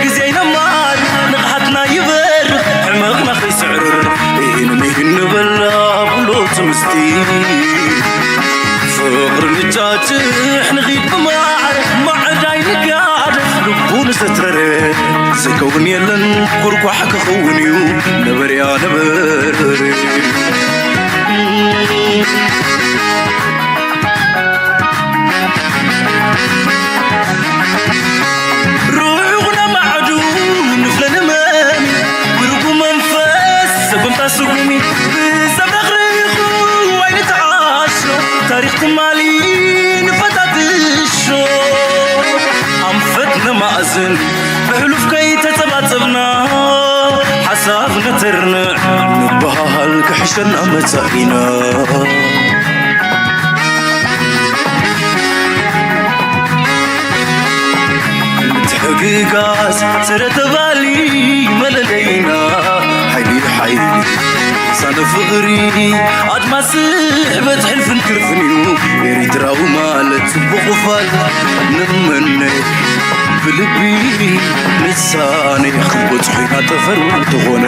ግዜ ይነማር ንቕሓትና ይበርኽ ሕመቕና ከይስዕርር ኢህን ምሂን ንበላ ብሎ ትምስቲ ፍቕሪ ንጫጭሕ ንኺድ ብማዕረ ማዕዳይ ንጋደፍ ልቡ ንዘትረረ ዘይከውን የለን ኩርኳሕ ክኸውን እዩ ነበርያ ነበር ሩዑቕ ነማዕዱ ንፍለ ንመሚ ውርጉ መንፈስ ሰጎምታ ስጉሚ ብዘብረኽርኹ ኣይንተዓሾ ታሪኽ ትማሊ ንፈታትሾ ኣንፈት ነማእዝን ብሕሉፍ ከይተጸባጸብና ሓሳብ ነተርንዕ ንበሃል ክሕሸና መጻኢና ምትሕግጋዝ ስረ ተባሊ መለለይና ሓይሊ ሓይሊ ሳነ ፍቕሪ ኣድማስ ስሕበት ሕልፍን ክርፍን እዩ ኤሪትራዊ ማለት ጽቡቕ ፋል ንመነ ብልቢ ንሳነ ክበጽሑ ኢና ጠፈር እንተኾነ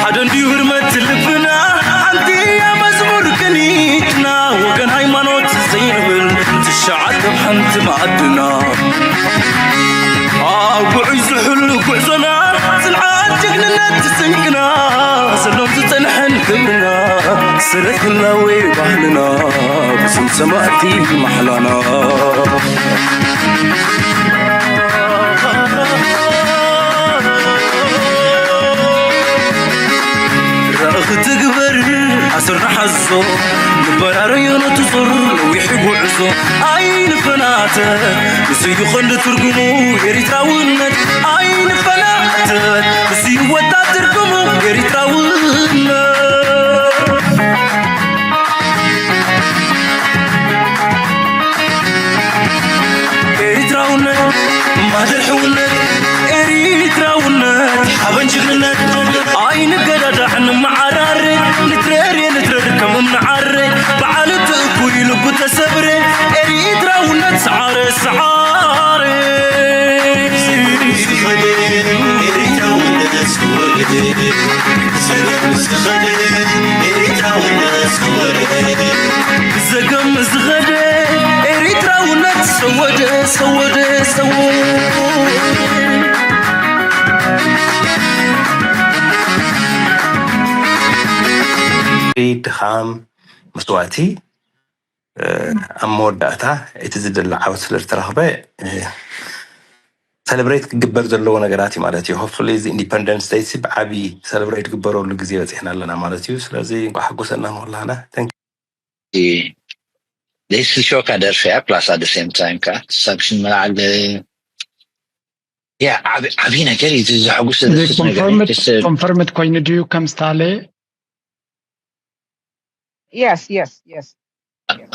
ሓደ እንድዩ ህርመት ልብና ሓንቲ እያ መዝሙር ቅኒትና ወገን ሃይማኖት ዘይንብል ትሽዓተ ሓንቲ ማዕድና ኣብ ጉዑይ ዝሑል ጉዕዞና ጽንዓት ጅግንነት ስንቅና ሰሎም ዝጸንሐን ክብርና ስረት ህላዌ ባህልና ብስም ሰማእቲ ማሕላና ራእኺ ትግበር ኣስር ንሓዞ ንበራረዮ ነትዞር ነዊሕ ጉዕዞ ኣይንፈናተ ምስዩ ቐንዲ ትርጉሙ ኤሪትራውነት ኣይንፈናተ ምስዩ ወታ ትርጉሙ ኤሪትራውነት ኤሪትራውነት ማህደር ሕውነት ኤሪትራውነት ሓበን ጅግንነት ኣይንገዳዳዕ ንመዓራረ ንትረር ንትረር ከም እምንዓረ በዓል ትእኩይ ልቡ ተሰብረ ኤሪትራውነት ሰዓረ ሰዓረ ዘገም ዝኸደ ኤሪትራውነት ሰወደ ሰወደ ሰወደ ድኻም መስዋእቲ ኣብ መወዳእታ እቲ ዝደለ ዓወት ስለ ዝተረኽበ ሰለብሬት ክግበር ዘለዎ ነገራት እዩ ማለት እዩ። ሆፕፉሊ እዚ ኢንዲፐንደንስ ደይ ሲ ብዓቢ ሰለብሬት ግበረሉ ግዜ በፂሕና ኣለና ማለት እዩ። ስለዚ እንኳዕ ሓጎሰና ንኩላህና። Thank you። ደስ ዝሾካ ደርፊ እያ plus at the same time ከ ሳክሽን መላዓል ያ ዓቢ ነገር እዩ። ዘሐጉስ ዘስስ ነገር እዩ። ኮንፈርምድ ኮይኑ ድዩ ከም ስታለ Yes, yes, yes.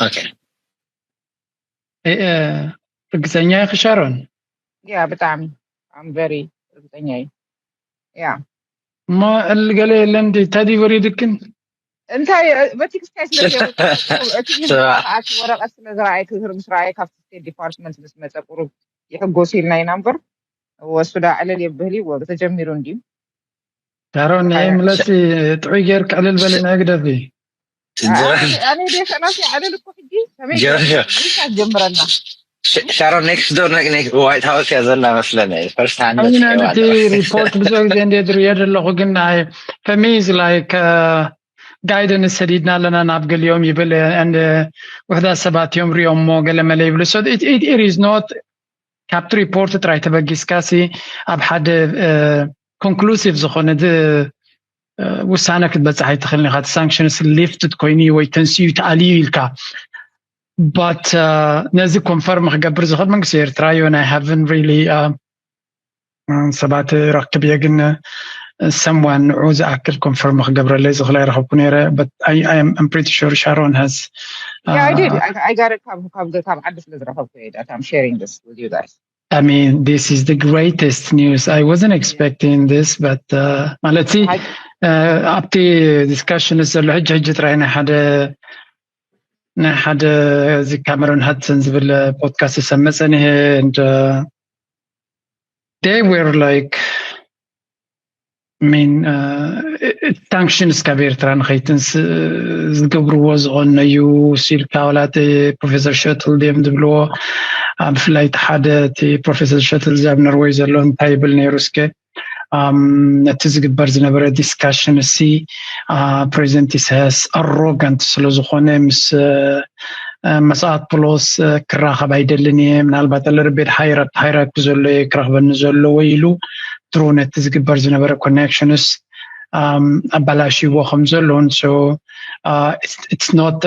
Okay. ርግፀኛ ኢኺ ሻሮን? Yeah, ብጣዕሚ I'm very ርግፀኛ እየ። Yeah. እሞ እል ገለ የለን ድዩ? እንታይ ድዩ ወሪድክን? እንታይ በቲ ክስታይ ስለ እቲ ወረቐት ስለ ዝረኣየ ክህር ምስ ረኣየ ካብቲ ስቴት ዲፓርትመንት ምስ መፀ ቁሩብ ይሕጎስ ኢልና ኢና እምበር ወሱ ዳ ዕልል የብህል እዩ ተጀሚሩ እንድዩ። ዳሮ ናይ ምለሲ ጥዑይ ጌርክ ዕልል በሊ ናይ ግደፊ። ኣነ ደሰናሲ ዕልል እኮ ሕጂ ከመይ ጀምረና። ሻሮን ኔክስት ዶር ዋይት ሃውስ እያ ዘላ መስለኒ። ፈርስት ሃንድ ኣሚና ነቲ ሪፖርት ብዙሕ ግዜ እንደ ዝርእዮ ዘለኹ ግን ናይ ፈሚዝ ላይክ ጋይደንስ ሰዲድና ኣለና ናብ ገሊኦም ይብል and ውሕዳት ሰባት እዮም ሪኦሞ ገለ መለ ይብሉ so it is not ካብቲ ሪፖርት ጥራይ ተበጊስካ ሲ ኣብ ሓደ ኮንክሉሲቭ ዝኾነ ውሳነ ክትበፅሕ ኣይትኽእልን ኢኻ። እቲ ሳንክሽንስ ሊፍትድ ኮይኑ ወይ ተንስኡ ተኣልዩ ኢልካ but ነዚ ኮንፈርም ክገብር ዝኽእል መንግስቲ ኤርትራ እዩ። ናይ ሃቭን ሪሊ ሰባት ረክብ እየ ግን ሰምዋን ንዑ ዝኣክል ኮንፈርም ክገብረለይ ዝኽእል ኣይረኸብኩ ነይረ። But I, I am I'm pretty sure Sharon has Yeah, I did. I, I got it ካብ ካብ ካብ ዓዲ ስለ ዝረኸብኩ እየ that I'm sharing this with you guys. I mean, this is the greatest news. I wasn't expecting this, but uh, ማለት ኣብቲ ዲስካሽን ዘሎ ሕጂ ሕጂ ጥራይ ናይ ሓደ ናይ ሓደ እዚ ካሜሮን ሃድሰን ዝብል ፖድካስት ዝሰመፀ ንሄ እንደ they were like I mean ሳንክሽንስ ካብ ኤርትራ ንኸይትንስ ዝገብርዎ ዝቐነዩ ሲልካ ዋላ እቲ ፕሮፌሰር ሸትል ድዮም ዝብልዎ ብፍላይ እቲ ሓደ እቲ ፕሮፌሰር ሸትል እዚ ኣብ ኖርወይ ዘሎ እንታይ ይብል ነይሩ እስከ ነቲ ዝግበር ዝነበረ ዲስካሽን እሲ ፕሬዚደንት ኢሳያስ ኣሮጋንት ስለዝኾነ ምስ መጽኣት ፕሎስ ክራኸብ ኣይደልን እየ ምናልባት ኣለርቤት ሃይራርኪ ዘሎ እየ ክረኽበኒ ዘለዎ ኢሉ ድሮ ነቲ ዝግበር ዝነበረ ኮኔክሽንስ ኣባላሽዎ ከም ዘለውን it's not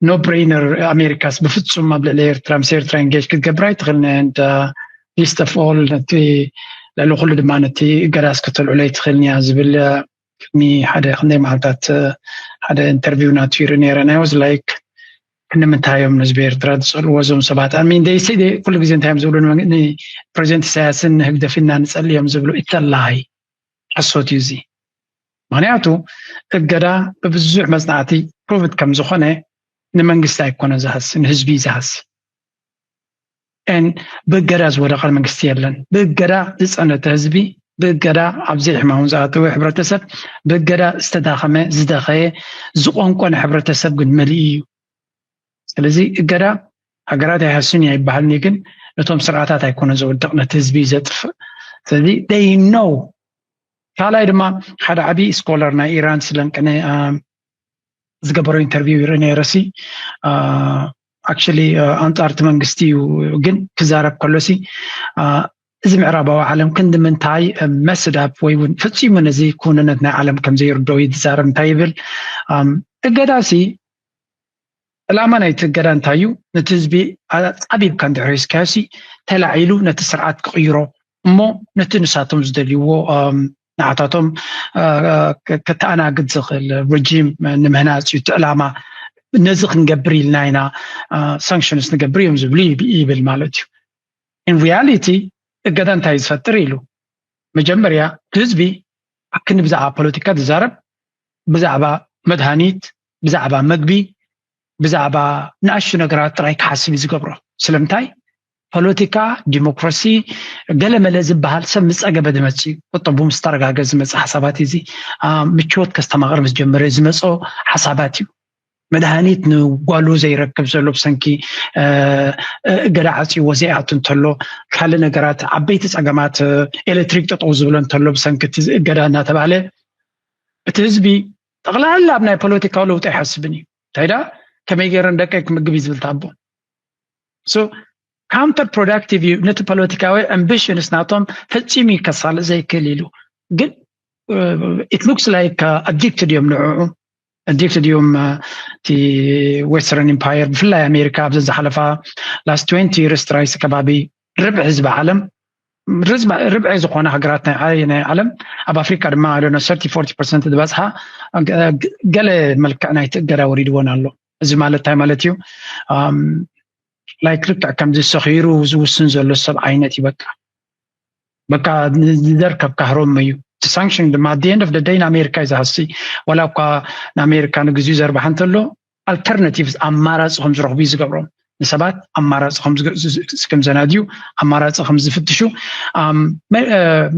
no brainer ኣሜሪካስ ብፍጹም ኣብ ልዕሊ ኤርትራ ምስ ኤርትራ ኢንጌጅ ክትገብር ኣይትኽእልን and least of all ነቲ ልዕሊ ኩሉ ድማ ነቲ እገዳ እስከተልዕሎ ኣይትኽእልን እያ ዝብል ቅድሚ ሓደ ክንደይ መዓልታት ሓደ ኢንተርቪው ናቱ ይርኢ ነይረ ናይ was like ንምንታይ እዮም ንህዝቢ ኤርትራ ዝፀልዎ እዞም ሰባት ኣሚን ደይሲ ኩሉ ግዜ እንታይ እዮም ዝብሉ ፕሬዚደንት ኢሳያስን ንህግደፍ ኢና ንፀሊ እዮም ዝብሉ it's a lie ሓሶት እዩ እዚ ምክንያቱ እገዳ ብብዙሕ መፅናዕቲ ፕሩቭድ ከም ዝኾነ ንመንግስቲ ኣይኮነ ዝሃሲ ንህዝቢ ዝሃሲ ብእገዳ ዝወደቐ መንግስቲ የለን ብእገዳ ዝፀነተ ህዝቢ ብእገዳ ኣብ ዘይሕማሙ ዝኣተወ ሕብረተሰብ ብእገዳ ዝተዳኸመ ዝደኸየ ዝቆንቆነ ሕብረተሰብ ግን መሊኡ እዩ ስለዚ እገዳ ሃገራት ኣይሃስን እያ ይበሃልኒ ግን ነቶም ስርዓታት ኣይኮነ ዘወድቕ ነቲ ህዝቢ ዘጥፍእ ስለዚ they know ካልኣይ ድማ ሓደ ዓብዪ ስኮለር ናይ ኢራን ስለንቅነ ዝገበሮ ኢንተርቪው ይርኢ ነይረ ሲ actually ኣንጻር እቲ መንግስቲ እዩ ግን ክዛረብ ከሎ ሲ እዚ ምዕራባዊ ዓለም ክንዲ ምንታይ መስዳብ ወይ እውን ፈጺሙ ነዚ ክውንነት ናይ ዓለም ከም ዘይርድኦ እዩ ዝዛረብ እንታይ ይብል እገዳ ሲ ዕላማ ናይቲ እገዳ እንታይ እዩ ነቲ ህዝቢ ኣጻቢብካ እንድሕር ሒዝካዮ ሲ ተላዒሉ ነቲ ስርዓት ክቕይሮ እሞ ነቲ ንሳቶም ዝደልይዎ ንዓታቶም ከተኣናግድ ዝኽእል ረጂም ንምህናፅ እዩ እቲ ዕላማ ነዚ ክንገብር ኢልና ኢና ሳንክሽንስ ንገብር እዮም ዝብሉ ይብል ማለት እዩ in reality እገዳ እንታይ ዝፈጥር ኢሉ መጀመርያ ህዝቢ ኣክኒ ብዛዕባ ፖለቲካ ዝዛረብ ብዛዕባ መድሃኒት ብዛዕባ መግቢ ብዛዕባ ንኣሽቱ ነገራት ጥራይ ክሓስብ እዩ ዝገብሮ ስለምንታይ ፖለቲካ ዲሞክራሲ ገለመለ ዝበሃል ሰብ ምስ ፀገበ ዝመፅእ እዩ ቁጠቡ ምስ ተረጋገ ዝመፅእ ሓሳባት እዚ ምችወት ከስተማቕር ምስ ጀመረ ዝመፆ ሓሳባት እዩ መድሃኒት ንጓሉ ዘይረክብ ዘሎ ብሰንኪ እገዳ ዓፅዎ ዘይኣቱ እንተሎ ካልእ ነገራት ዓበይቲ ፀገማት ኤሌክትሪክ ጠጠው ዝብሎ እንተሎ ብሰንኪ እቲ እገዳ እናተባሃለ እቲ ህዝቢ ጠቕላላ ኣብ ናይ ፖለቲካዊ ለውጢ ኣይሓስብን እዩ እንታይ ዳ ከመይ ገይረ ንደቀይ ክምግብ እዩ ዝብል ታቦ counter productive እዩ ነቲ ፖለቲካዊ ኣምቢሽንስ ናቶም ፈፂሙ ከሳልእ ዘይክእል ኢሉ ግን it looks like addicted እዮም ንዕኡ addicted እዮም እቲ western empire ብፍላይ ኣሜሪካ ኣብዚ ዝሓለፋ last twenty years ጥራይ ከባቢ ርብዒ ህዝቢ ዓለም ርብዒ ዝኾነ ሃገራት ናይ ዓለም ኣብ ኣፍሪካ ድማ ዶ ሰርት ፎርቲ ፐርሰንት ዝበፅሓ ገለ መልክዕ ናይቲ እገዳ ወሪድዎን ኣሎ እዚ ማለት እንታይ ማለት እዩ like ልክዕ ከምዚ ሰኺሩ ዝውስን ዘሎ ሰብ ዓይነት እዩ በቃ በቃ ዝዘር ካብ ካህሮም እዩ እቲ ሳንክሽን ድማ at the end of the day ንኣሜሪካ እዩ ዝሃሲ ዋላ እኳ ንኣሜሪካ ንግዚኡ ዘርባሕ እንተሎ alternatives ኣማራፂ ከም ዝረኽቡ እዩ ዝገብሮም ንሰባት ኣማራፂ ከም ዘናድዩ ኣማራፂ ከም ዝፍትሹ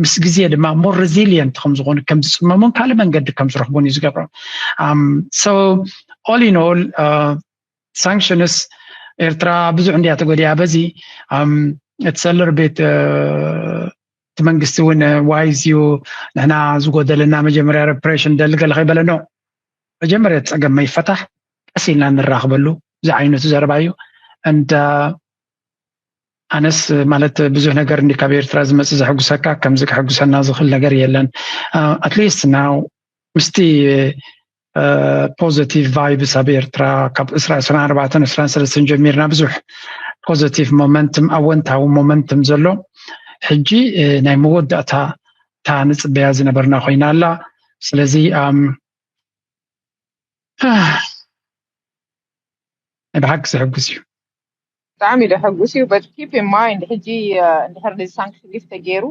ምስ ግዜ ድማ more resilient ከም ዝኾኑ ከም ዝፅመሙን ካልእ መንገዲ ከም ዝረኽቡን እዩ ዝገብሮም so all in all ሳንክሽንስ ኤርትራ ብዙሕ እንድያ ተጎዲኣ በዚ እቲ ሰለር ቤት እቲ መንግስቲ እውን ዋይዝ እዩ ንሕና ዝጎደለና መጀመርያ ሬፕሬሽን ደሊ ገለ ከይበለኖ መጀመርያ ፀገም መይፈታሕ ቀስ ኢልና ንራኽበሉ እዚ ዓይነቱ ዘረባ እዩ እንዳ ኣነስ ማለት ብዙሕ ነገር እንዲ ካብ ኤርትራ ዝመፅእ ዘሐጉሰካ ከምዚ ከሐጉሰና ዝኽእል ነገር የለን ኣትሊስት ናው ምስቲ ፖዘቲቭ ቫይብስ ኣብ ኤርትራ ካብ ዕስራ ዕስራን ኣርባዕተን ዕስራን ሰለስተን ጀሚርና ብዙሕ ፖዘቲቭ ሞመንትም ኣወንታዊ ሞመንትም ዘሎ ሕጂ ናይ መወዳእታ እታ ንፅበያ ዝነበርና ኮይና ኣላ ስለዚ ብሓቂ ዘሐጉስ እዩ ብጣዕሚ ደሐጉስ እዩ but keep in mind ሕጂ እንድሕር ነዚ ሳንክሽን ሊፍት ተገይሩ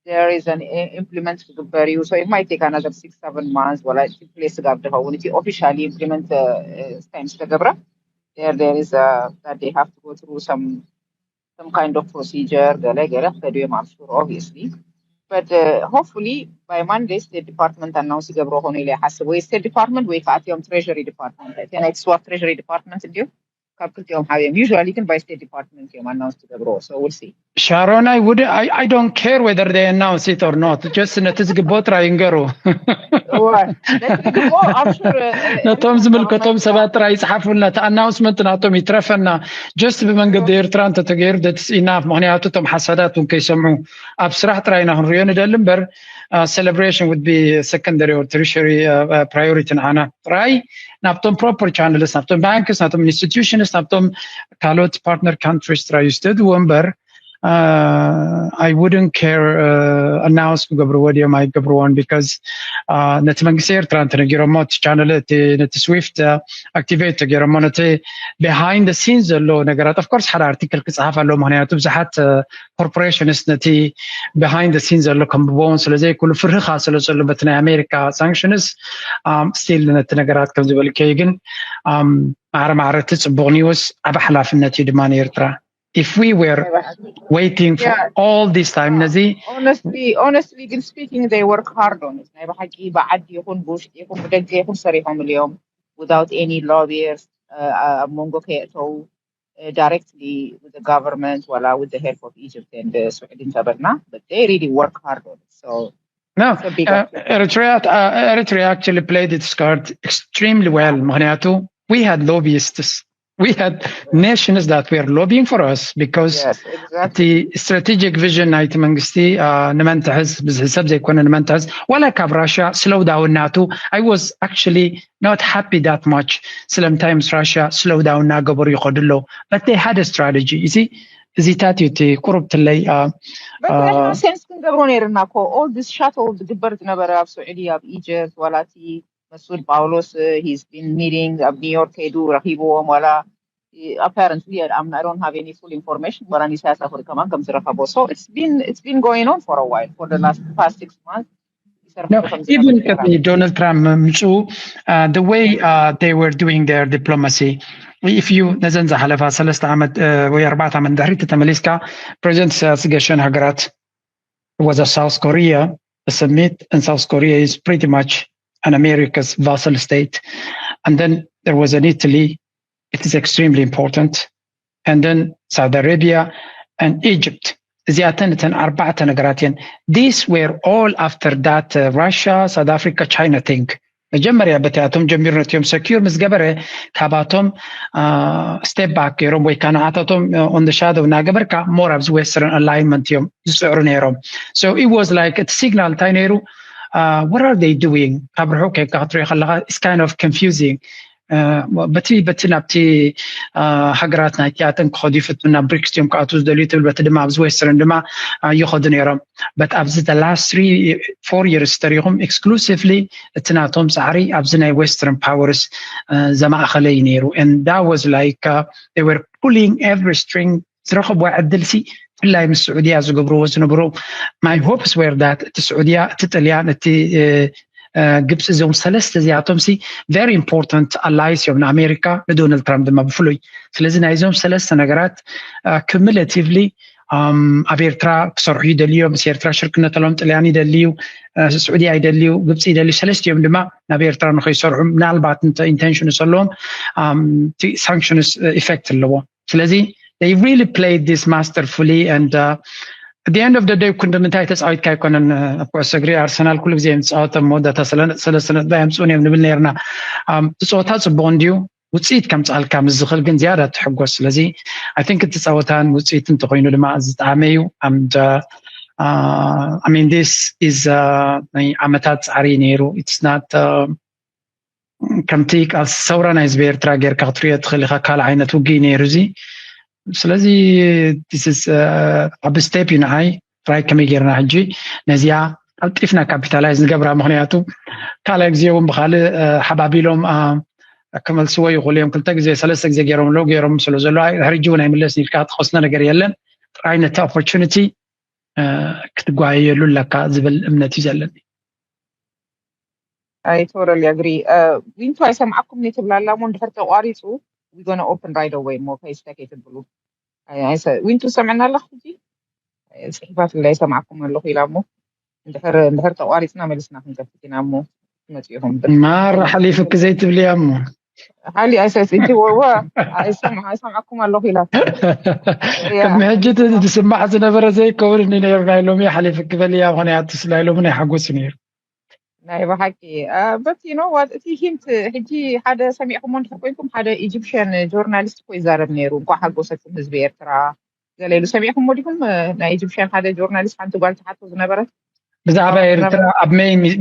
there is an implement ክግበር እዩ so it might take another six seven months ወላ ፕሌስ ጋብ ዝኸውን እቲ officially implement time ዝተገብረ there there is uh, that they have to go through some some kind of procedure. ገለ ገለ ክኸዱ እዮም I'm sure, obviously, but uh, hopefully by Monday State Department announce ይገብሮ ኾኑ ኢለ ይሓስብ፣ ወይ State Department ወይ ከዓ እቲኦም Treasury Department። እቲ ናይ ስዋት Treasury Department እንዲሁ ካብ ክልቲኦም ሓቢኦም። Usually ግን by State Department እዮም announce ዝገብርዎ። So we'll see. Sharon, I would, I, I don't care whether they announce it or not. Just ነቲ ዝግብኦ ጥራይ ይንገሩ። እዋ፣ ነቲ ዝግብኦ፣ I'm sure, uh, ነቶም ዝምልከቶም ሰባት ጥራይ ይጽሓፉልና። እቲ ኣናውንስመንት ናቶም ይትረፈና። Just ብመንገዲ ኤርትራ እንተተገይሩ that's enough። ምክንያቱ እቶም ሓሳዳት እውን ከይሰምዑ ኣብ ስራሕ ጥራይ ኢና ክንሪኦ ንደሊ እምበር፣ celebration would be secondary or tertiary priority ንዓና። ጥራይ ናብቶም proper channels፣ ናብቶም ባንክስ፣ ናብቶም institutions፣ ናብቶም ካልኦት partner countries ጥራይ ይስደድዎ እምበር፣ I wouldn't care announce ክገብርዎ ድዮም ኣይገብርዎን፣ because ነቲ መንግስቲ ኤርትራ እንተነጊሮሞ፣ እቲ channel፣ እቲ ነቲ ስዊፍት activate ተገይሮሞ፣ ነቲ behind the scene ዘሎ ነገራት፣ of course ሓደ ኣርቲክል ክጽሓፍ ኣለዎ። ምክንያቱ ብዙሓት corporations ነቲ behind the scene ዘሎ ከንብቦን ስለ ዘይክእሉ፣ ፍርህኻ ስለ ዘሎ በቲ ናይ ኣሜሪካ sanctions፣ still ነቲ ነገራት ከም ዝበልከዩ ግን፣ ማዕረ ማዕረ እቲ ጽቡቕ news ዓቢ ሓላፍነት እዩ ድማ ንኤርትራ። If we were waiting for Yeah. all this time ነዚ Honestly, honestly ግን speaking, they work hard on it. ናይ ብሓቂ ብዓዲ ይኹን ብውሽጢ ይኹን ብደገ ይኹን ሰሪሖም እዮም without any lobbyists, uh, ኣብ መንጎ ከየእተው, uh, directly with the government, ዋላ with the help of Egypt and uh, ስዑዲ እንተበልና, but they really work hard on it. So No, it's a big uh, up to them. Eritrea, uh, Eritrea actually played its card extremely well. ምክንያቱ we had lobbyists, we had nations that were lobbying for us because Yes, እቲ exactly. strategic vision ናይቲ መንግስቲ፣ uh፣ ንመን ትሕዝ፣ ብዝሒ ሰብ ዘይኮነ ንመን ትሕዝ። ዋላ ካብ ራሽያ slow down ናቱ፣ I was actually not happy that much ስለምንታይ ምስ ራሽያ slow down እናገበሩ ይኸዱ ኣለዉ። But they had a strategy። እዚ እዚታት እዩ እቲ ቁሩብ ትለይ፣ uh፣ But uh, ንሕና sense ክንገብሮ ነይርና እኮ። All this shuttle ዝግበር ዝነበረ ኣብ ስዑዲ፣ ኣብ ኢጅፕት፣ ዋላ እቲ መሱድ ጳውሎስ, uh, he's been meeting ኣብ ኒውዮርክ ከይዱ ረኺብዎም፣ ዋላ apparently, I don't have any full information, ዋላ ንኢሳያስ ኣፈወርቂ ከማን ከም ዝረኸቦ። So it's been, it's been going on for a while, for the last past six months. ይሰርሑ No, ከም even ዝነበሩ ቅድሚ ዶናልድ ትራምፕ ምምፅኡ, uh, the way, uh, they were doing their diplomacy, if you ነዘን ዝሓለፋ ሰለስተ ዓመት፣ uh፣ ወይ ኣርባዕተ ዓመት ድሕሪት ተመሊስካ፣ ፕሬዚደንት ኢሳያስ ዝገሸን ሃገራት was a South Korea, a summit, and South Korea is pretty much an America's vassal state. And then there was an Italy, it is extremely important. And then Saudi Arabia and Egypt. እዚኣተን እተን ኣርባዕተ ነገራት እየን። These were all after that, uh, Russia, South Africa, China thing. መጀመርያ በቲኣቶም ጀሚሩ ነቲኦም secure ምስ ገበረ፣ ካባቶም step back ገይሮም ወይ ከዓ ንዓታቶም on the shadow እናገበርካ more ኣብዚ western alignment እዮም ዝፅዕሩ ነይሮም። So it was like እቲ signal እንታይ ነይሩ? Uh, what are they doing? ካብ ርሑቅ ከይካ ክትሪኦ ከለካ it's kind of confusing. Uh, በቲ በቲ ናብቲ፣ uh፣ ሃገራት ናይቲኣተን ክኸዱ ይፍትኑ፣ ናብ ብሪክስ እዮም ክኣትዉ ዝደልዩ ትብል፣ በቲ ድማ ኣብዚ western ድማ፣ uh፣ ይኸዱ ነይሮም። But ኣብዚ the last three, four years ተሪኹም exclusively እቲ ናቶም ፃዕሪ ኣብዚ ናይ western powers, uh፣ ዘማእኸለ እዩ ነይሩ። And that was like, uh, they were pulling every string ዝረኸብዋ ዕድል ሲ ብፍላይ ምስ ስዑድያ ዝገብርዎ ዝነበሩ my hopes were that እቲ ስዑድያ፣ እቲ ጥልያን፣ እቲ፣ uh, uh፣ ግብፂ፣ እዞም ሰለስተ እዚኣቶም ሲ very important allies እዮም ንኣሜሪካ፣ ንዶናልድ ትራምፕ ድማ ብፍሉይ። ስለዚ ናይዞም ሰለስተ ነገራት፣ uh፣ cumulatively፣ um፣ ኣብ ኤርትራ ክሰርሑ ይደልዩ እዮም። ምስ ኤርትራ ሽርክነት ኣለዎም። ጥልያን ይደልዩ፣ uh፣ ስዑድያ ይደልዩ፣ ግብፂ ይደልዩ። ሰለስቲኦም ድማ ናብ ኤርትራ ንኸይሰርሑ ምናልባት እንተ intention ዘለዎም፣ um፣ እቲ sanctions effect ኣለዎ። ስለዚ they really played this masterfully and, uh, at the end of the day ክንዲ ምንታይ ተፃዊትካ ኣይኮነን። Uh፣ ኣብ ኩዕሶ እግሪ ኣርሰናል ኩሉ ግዜ እዮም ዝፃወት ኣብ መወዳእታ ሰለ- ሰለስተ ነጥቢ ኣየምፅኡን እዮም ንብል ነርና። Um፣ እቲ ፀወታ ፅቡቅ እንድዩ፣ ውፅኢት ከምፅኣልካ ምስ ዝኽእል ግን ዝያዳ ትሕጎስ። ስለዚ I think እቲ ፀወታን ውፅኢት እንተኮይኑ ድማ ዝጠዓመ እዩ። And, uh, uh, I mean, this is, uh፣ ናይ ዓመታት ፃዕሪ ነይሩ። It's not, uh፣ ከምቲ ቃልሲ ሰውራ ናይ ህዝቢ ኤርትራ ጌርካ ክትሪኦ ትኽእል ኢኻ። ካልእ ዓይነት ውግእ እዩ ነይሩ እዚ። ስለዚ this is, uh፣ ዓቢ step እዩ ንዓይ። ጥራይ ከመይ ጌርና ሕጂ ነዚኣ ቀልጢፍና capitalize ንገብራ? ምክንያቱ ካልኣይ ግዜ እውን ብካልእ፣ uh፣ ሓባቢሎም፣ uh፣ ክመልስዎ ይኽእሉ እዮም። ክልተ ግዜ ሰለስተ ግዜ ገይሮም ኣለዉ፣ ገይሮም ስለ ዘለዉ፣ ኣይ፣ ድሕሪ ሕጂ እውን ኣይምለስን ኢልካ ትኸስኖ ነገር የለን። ጥራይ ነቲ opportunity፣ uh፣ ክትጓየየሉ ኣለካ ዝብል እምነት እዩ ዘለኒ። I totally agree. Uh, ዊንቱ ኣይሰምዓኩም እየ ትብላ ኣላ እሞ እንድሕር ተቋሪፁ we gonna open right away እሞ ከይስተ ከይትብሉ። ዊንቱ ሰምዕና ኣለኽ ሕጂ? ጽሒፋትለይ ሰማዕኩም ኣለኹ ኢላ እሞ እንድሕር እንድሕር ተቋሪጽና መሊስና ክንከፍት ኢና እሞ ትመጽኡ ኢኹም። ማራ ሓሊፍኪ ዘይትብልያ እሞ ሓሊ ኣይሰስ እቲ ወዋ ኣይሰም ኣይሰምዓኩም ኣለኹ ኢላ። ቅድሚ ሕጂ ዝስማዕ ዝነበረ ዘይከውን እኒ ነይሩ ናይ ሎሚ ሓሊፍኪ በልያ። ምክንያቱ ስላይ ሎሚ ናይ ሓጎስ እዩ ነይሩ። ናይ ብሓቂ but you know what እቲ hint ሕጂ ሓደ ሰሚዕኩሞ እንድሕር ኮይንኩም ሓደ Egyptian journalist እኮ ይዛረብ ነይሩ። እንኳዕ ሓጎሰኩም ህዝቢ ኤርትራ ገለ ኢሉ ሰሚዕኩሞ ዲኹም? ናይ Egyptian ሓደ journalist ሓንቲ ጓል ትሓቶ ዝነበረት ብዛዕባ ኤርትራ ኣብ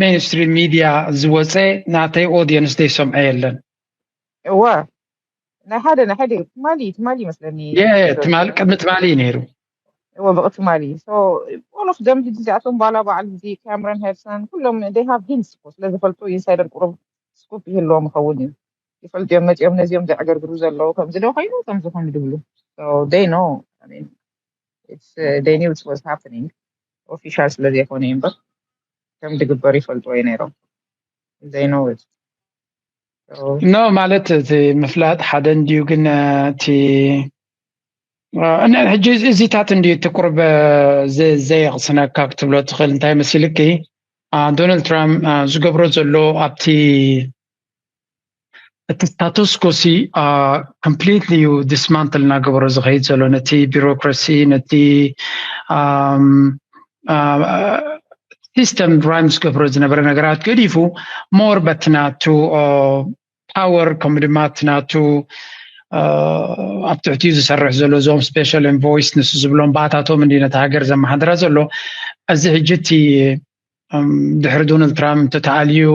mainstream media ዝወፀ ናተይ audience ዘይሰምዖ የለን። እወ ናይ ሓደ ናይ ሓደ ትማሊ ትማሊ ይመስለኒ። ትማሊ ቅድሚ ትማሊ እዩ ነይሩ። እወ ብቂ ትማሊ so all of them ሕጂ እዚኣቶም ባላ በዓል እዚ Cameron Hansen ኩሎም they have hints እኮ ስለ ዝፈልጡ insider ቁሩብ scoop ይህልዎም ይኸውን እዩ። ይፈልጡ እዮም መፂኦም ነዚኦም ዘዕገርግሩ ዘለዉ ከምዚ ዶ ኮይኑ ከምዚ ኮይኑ ድብሉ። So they know I mean it's they knew it was happening official ስለ ዘይኮነ እዩ እምበር ከም ድግበር ይፈልጥዎ እዩ ነይሮም። They know it. ኖ ማለት እቲ ምፍላጥ ሓደ እንድዩ ግን እቲ ሕጂ እዚታት እንድዩ እቲ ቁርብ ዘየቕስነካ ክትብሎ ትኽእል። እንታይ መሲልኪ ዶናልድ ትራምፕ ዝገብሮ ዘሎ ኣብቲ እቲ status quo ሲ completely እዩ dismantle እናገበሮ ዝኸይድ ዘሎ ነቲ ቢሮክራሲ ነቲ system run ዝገብሮ ዝነበረ ነገራት ገዲፉ more በቲ ናቱ power ከምኡ ድማ እቲ ናቱ ኣብ ትሕቲኡ ዝሰርሕ ዘሎ እዞም special envoys ንሱ ዝብሎም ባእታቶም እንዲ ነቲ ሃገር ዘመሓድራ ዘሎ። እዚ ሕጂ እቲ ድሕሪ ዶናልድ ትራምፕ እንተተኣልዩ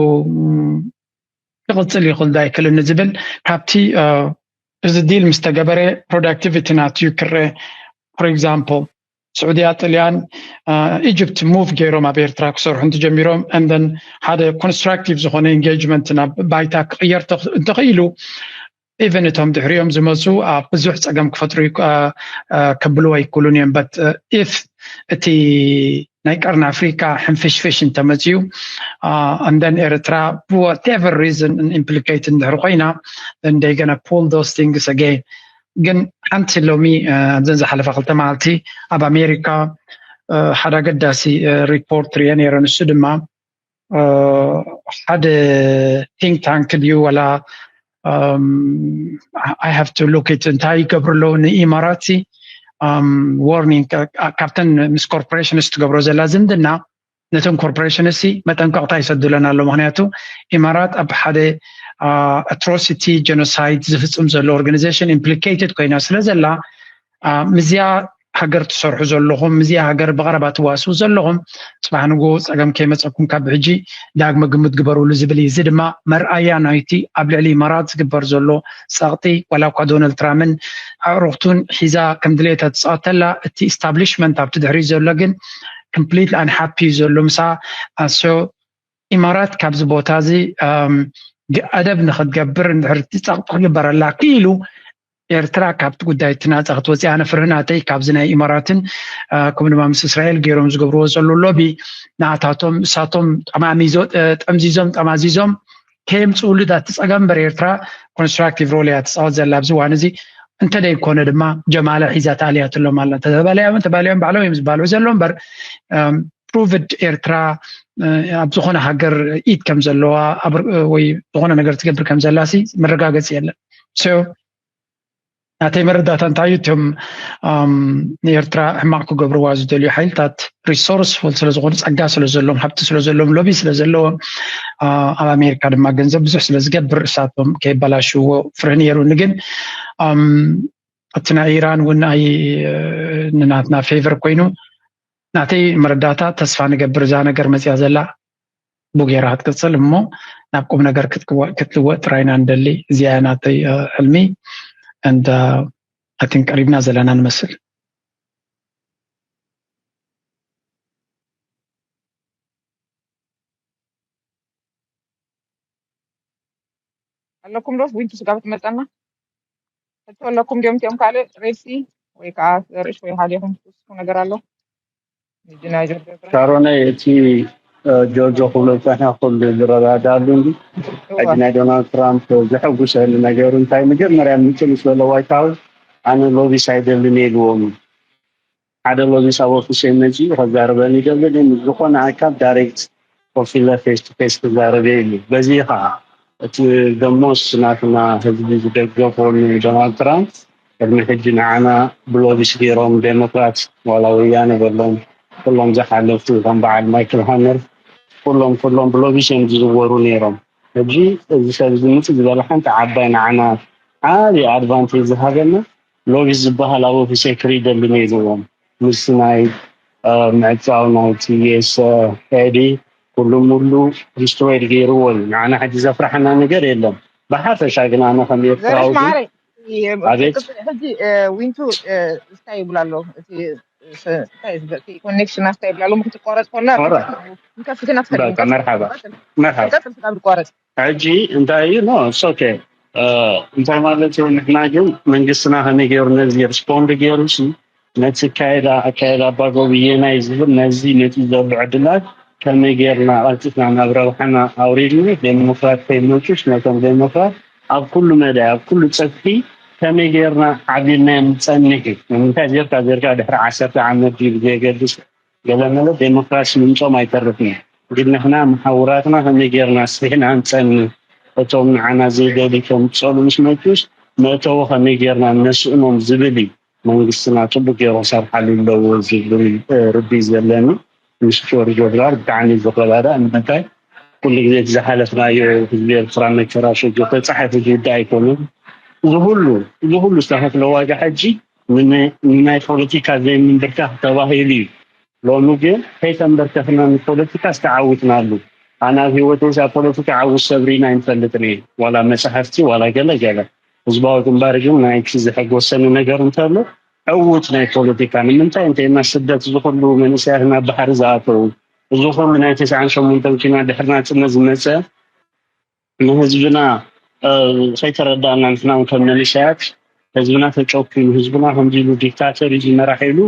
ክቕፅል ይኽእል ዶ ኣይክእልን ዝብል ካብቲ እዚ deal ምስ ተገበረ productivity ናትዩ ክረአ። For example ስዑድያ፣ ጥልያን፣ ኢጅፕት move ገይሮም ኣብ ኤርትራ ክሰርሑ እንትጀሚሮም and then ሓደ constructive ዝኾነ engagement ናብ ባይታ ክቕየር እንተኽኢሉ even እቶም ድሕሪኦም ዝመፁ ኣብ ብዙሕ ፀገም ክፈጥሩ ከብልዎ ኣይክእሉን እዮም። But if እቲ ናይ ቀርኒ ኣፍሪካ ሕንፍሽፍሽ እንተመፅዩ and then ኤርትራ whatever reason implicate እንድሕር ኮይና they gonna pull those things again። ግን ሓንቲ ሎሚ ኣብዘን ዝሓለፋ ክልተ መዓልቲ ኣብ ኣሜሪካ ሓደ ኣገዳሲ report ሪአ ነይረ። ንሱ ድማ ሓደ think tank ድዩ ወላ I have to look it እንታይ ይገብሩ ኣለዉ ንኢማራት warning ካብተን ምስ corporations ትገብሮ ዘላ ዝምድና ነተን corporations መጠንቀቕታ ይሰዱለን ኣሎ። ምክንያቱ ኢማራት ኣብ ሓደ atrocity genocide ዝፍፅም ዘሎ organization implicated ኮይና ስለ ዘላ ምዝያ ሃገር ትሰርሑ ዘለኹም ምዝያ ሃገር ብቐረባ ትዋስኡ ዘለኹም ፅባሕ ንጎ ፀገም ከይመፀኩም ካብ ሕጂ ዳግመ ግምት ግበሩሉ ዝብል እዩ። እዚ ድማ መርኣያ ናይቲ ኣብ ልዕሊ ኢማራት ዝግበር ዘሎ ፀቕጢ ዋላ እኳ ዶናልድ ትራምፕን ኣዕሩኽቱን ሒዛ ከም ድሌታ ትፃወተላ እቲ establishment ኣብቲ ድሕሪ ዘሎ ግን completely unhappy እዩ ዘሎ ምሳ so ኢማራት ካብዚ ቦታ እዚ ኣደብ ንክትገብር እንድሕር እቲ ፀቕጢ ክግበረላ ክኢሉ ኤርትራ ካብቲ ጉዳይ እቲ ናፃ ክትወፅእ ኣነ ፍርህናተይ ካብዚ ናይ ኢማራትን ከምኡ ድማ ምስ እስራኤል ገይሮም ዝገብርዎ ዘሎ ሎቢ ንኣታቶም እሳቶም ጠምዚዞም ጠማዚዞም ከየምፅእሉ ዳትፀገም እምበር ኤርትራ constructive role እያ ትፃወት ዘላ ኣብዚ እዋን እዚ እንተ ደይኮነ ድማ ጀማላ ሒዛ ተኣልያትሎም ኣላ ተባልያም ተባልያም ባዕሎም እዮም ዝበልዑ ዘሎ እምበር proved ኤርትራ ኣብ ዝኾነ ሃገር ኢድ ከም ዘለዋ ወይ ዝኾነ ነገር ትገብር ከም ዘላ ሲ መረጋገፂ የለን። ናተይ መረዳእታ እንታይ እዩ እቶም ንኤርትራ ሕማቕ ክገብርዋ ዝደልዩ ሓይልታት resourceful ስለዝኾኑ ፀጋ ስለዘለዎም ሃብቲ ስለዘለዎም ሎቢ ስለዘለዎም ኣብ ኣሜሪካ ድማ ገንዘብ ብዙሕ ስለዝገብር እሳቶም ከይበላሽዎ ፍርህ ነይሩኒ ግን እቲ ናይ ኢራን እውን ኣይ ንናትና favor ኮይኑ ናተይ መረዳእታ ተስፋ ንገብር እዛ ነገር መፅያ ዘላ ብጌራ ክትቅፅል እሞ ናብ ቁም ነገር ክትልወጥ ጥራይና ንደሊ እዚኣ ናተይ ሕልሚ and I think ቀሪብና ዘለና ንመስል። ኣለኩም ዶ ዊንቱ ስጋብ ትመፀና ሕቶ ኣለኩም ዲዮም እቲኦም ካልእ ሬድሲ ወይ ከዓ ዘርእሽ ወይ ሃዲኹም ትስኩ ነገር ኣሎ። ሻሮነይ እቲ ጆርጆ ክብሎ ዝፀንሐ ኩሉ ዝረዳዳሉ እንዲ ሕጂ ናይ ዶናልድ ትራምፕ ዘሐጉሰኒ ነገሩ እንታይ መጀመርያ ምፅእ ምስ በለ ዋይት ሃውስ ኣነ ሎቢስ ኣይደልን ኢልዎም ሓደ ሎቢስ ኣብ ኦፊስ መፂኡ ከዛርበኒ ይደብል ምስ ዝኾነ ኣካል ዳይሬክት ኮፍ ኢለ ፌስ ቱ ፌስ ክዛረብ እየ ኢሉ በዚ ከዓ እቲ ደሞስ ናትና ህዝቢ ዝደገፎ ንዶናልድ ትራምፕ ቅድሚ ሕጂ ንዓና ብሎቢስ ገይሮም ዴሞክራት ዋላ ወያነ በሎም ኩሎም ዝሓለፉ ከም በዓል ማይክል ሃመር ኩሎም ኩሎም ብሎቢስ እዮም ዝዝወሩ ነይሮም። ሕጂ እዚ ሰብ እዚ ምፅእ ዝበለ ሓንቲ ዓባይ ንዓና ዓብዪ ኣድቫንቴጅ ዝሃበና ሎቢስ ዝበሃል ኣብ ኦፊሰይ ክርኢ ደሊ ነይርዎም ምስ ናይ ምዕፃው ናይቲ የስ ኤዲ ኩሉ ሙሉ ዲስትሮይድ ገይርዎ እዩ። ንዓና ሕጂ ዘፍራሓና ነገር የለን። ብሓፈሻ ግን ኣነ ከም ኤርትራዊ ግን ሕጂ ዊንቱ እንታይ ይብላ ኣሎ እቲ ኮኔክሽን ኣስታ ይብላ ኣሎ ክትቋረጥ ከላ ንከፍትና ትፈልግ መርሓባ መርሓባ ትቋረጥ ሕጂ እንታይ እዩ ኖ ኦኬ እንታይ ማለት እዩ ንሕና ግን መንግስትና ከመይ ገይሩ ነዚ ሪስፖንድ ገይሩ ሲ ነቲ ካይዳ ኣካየዳ ኣባጎብየ ናይ ዝብል ነዚ ነቲ ዘሎ ዕድላት ከመይ ገይርና ቀልጢፍና ናብ ረብሓና ኣውሪድና ዴሞክራት ከይመቹስ ነቶም ዴሞክራት ኣብ ኩሉ መዳይ ኣብ ኩሉ ፀፍሒ ከመይ ገይርና ዓቢድናዮም ንፀንሕ እዩ ንምንታይ ዜርካ ዜርካ ድሕሪ ዓሰርተ ዓመት ድዩ ብዘየገድስ ገለመለ ዴሞክራሲ ምምፆም ኣይተርፍን እዩ። ግን ንሕና መሓውራትና ከመይ ጌርና ኣስፊሕና ንፀንህ፣ እቶም ንዓና ዘይደልዩ ከምፅኦሉ ምስ መፁስ መእተዊ ከመይ ጌርና ነስእኖም ዝብል እዩ መንግስትና ፅቡቅ ገይሩ ክሰርሓሉ ኣለዎ ዝብል ርድኢት ዘለኒ። ምስ ጆርጆ ድራር ብጣዕሚ እዩ ዝረዳዳእ። ንምንታይ ኩሉ ግዜ እቲ ዝሓለፍናዮ ህዝቢ ኤርትራ መከራ ሸጆ ተፃሒፉ ዝውዳእ ኣይኮነን። እዚ ኩሉ እዚ ኩሉ ዝተኸፍለ ዋጋ ሕጂ ንናይ ፖለቲካ ዘይምንብርካኽ ተባሂሉ እዩ። ሎሚ ግን ከይተንበርከኽና ንፖለቲካ ዝተዓውትናሉ። ኣነ ኣብ ህይወተይ ኣብ ፖለቲካ ዓውት ሰብ ርኢና ኣይንፈልጥን እየ። ዋላ መፅሓፍቲ ዋላ ገለ ገለ። ህዝባዊ ግንባር ግን ናይቲ ዘሐጎሰኒ ነገር እንተሎ ዕውት ናይ ፖለቲካ ንምንታይ እንተይና ስደት ዝኩሉ መንእሰያት ናብ ባሕሪ ዝኣተው እዚ ኩሉ ናይ ተስዓን ሸሞንተን ኪና ድሕሪ ናፅነት ዝመፀ ንህዝብና ከይተረዳእና ንሕና እውን ከም መንእሰያት ህዝብና ተጨኪኑ ህዝብና ከምዚ ኢሉ ዲክታተር እዩ ዝመራሕ ኢሉ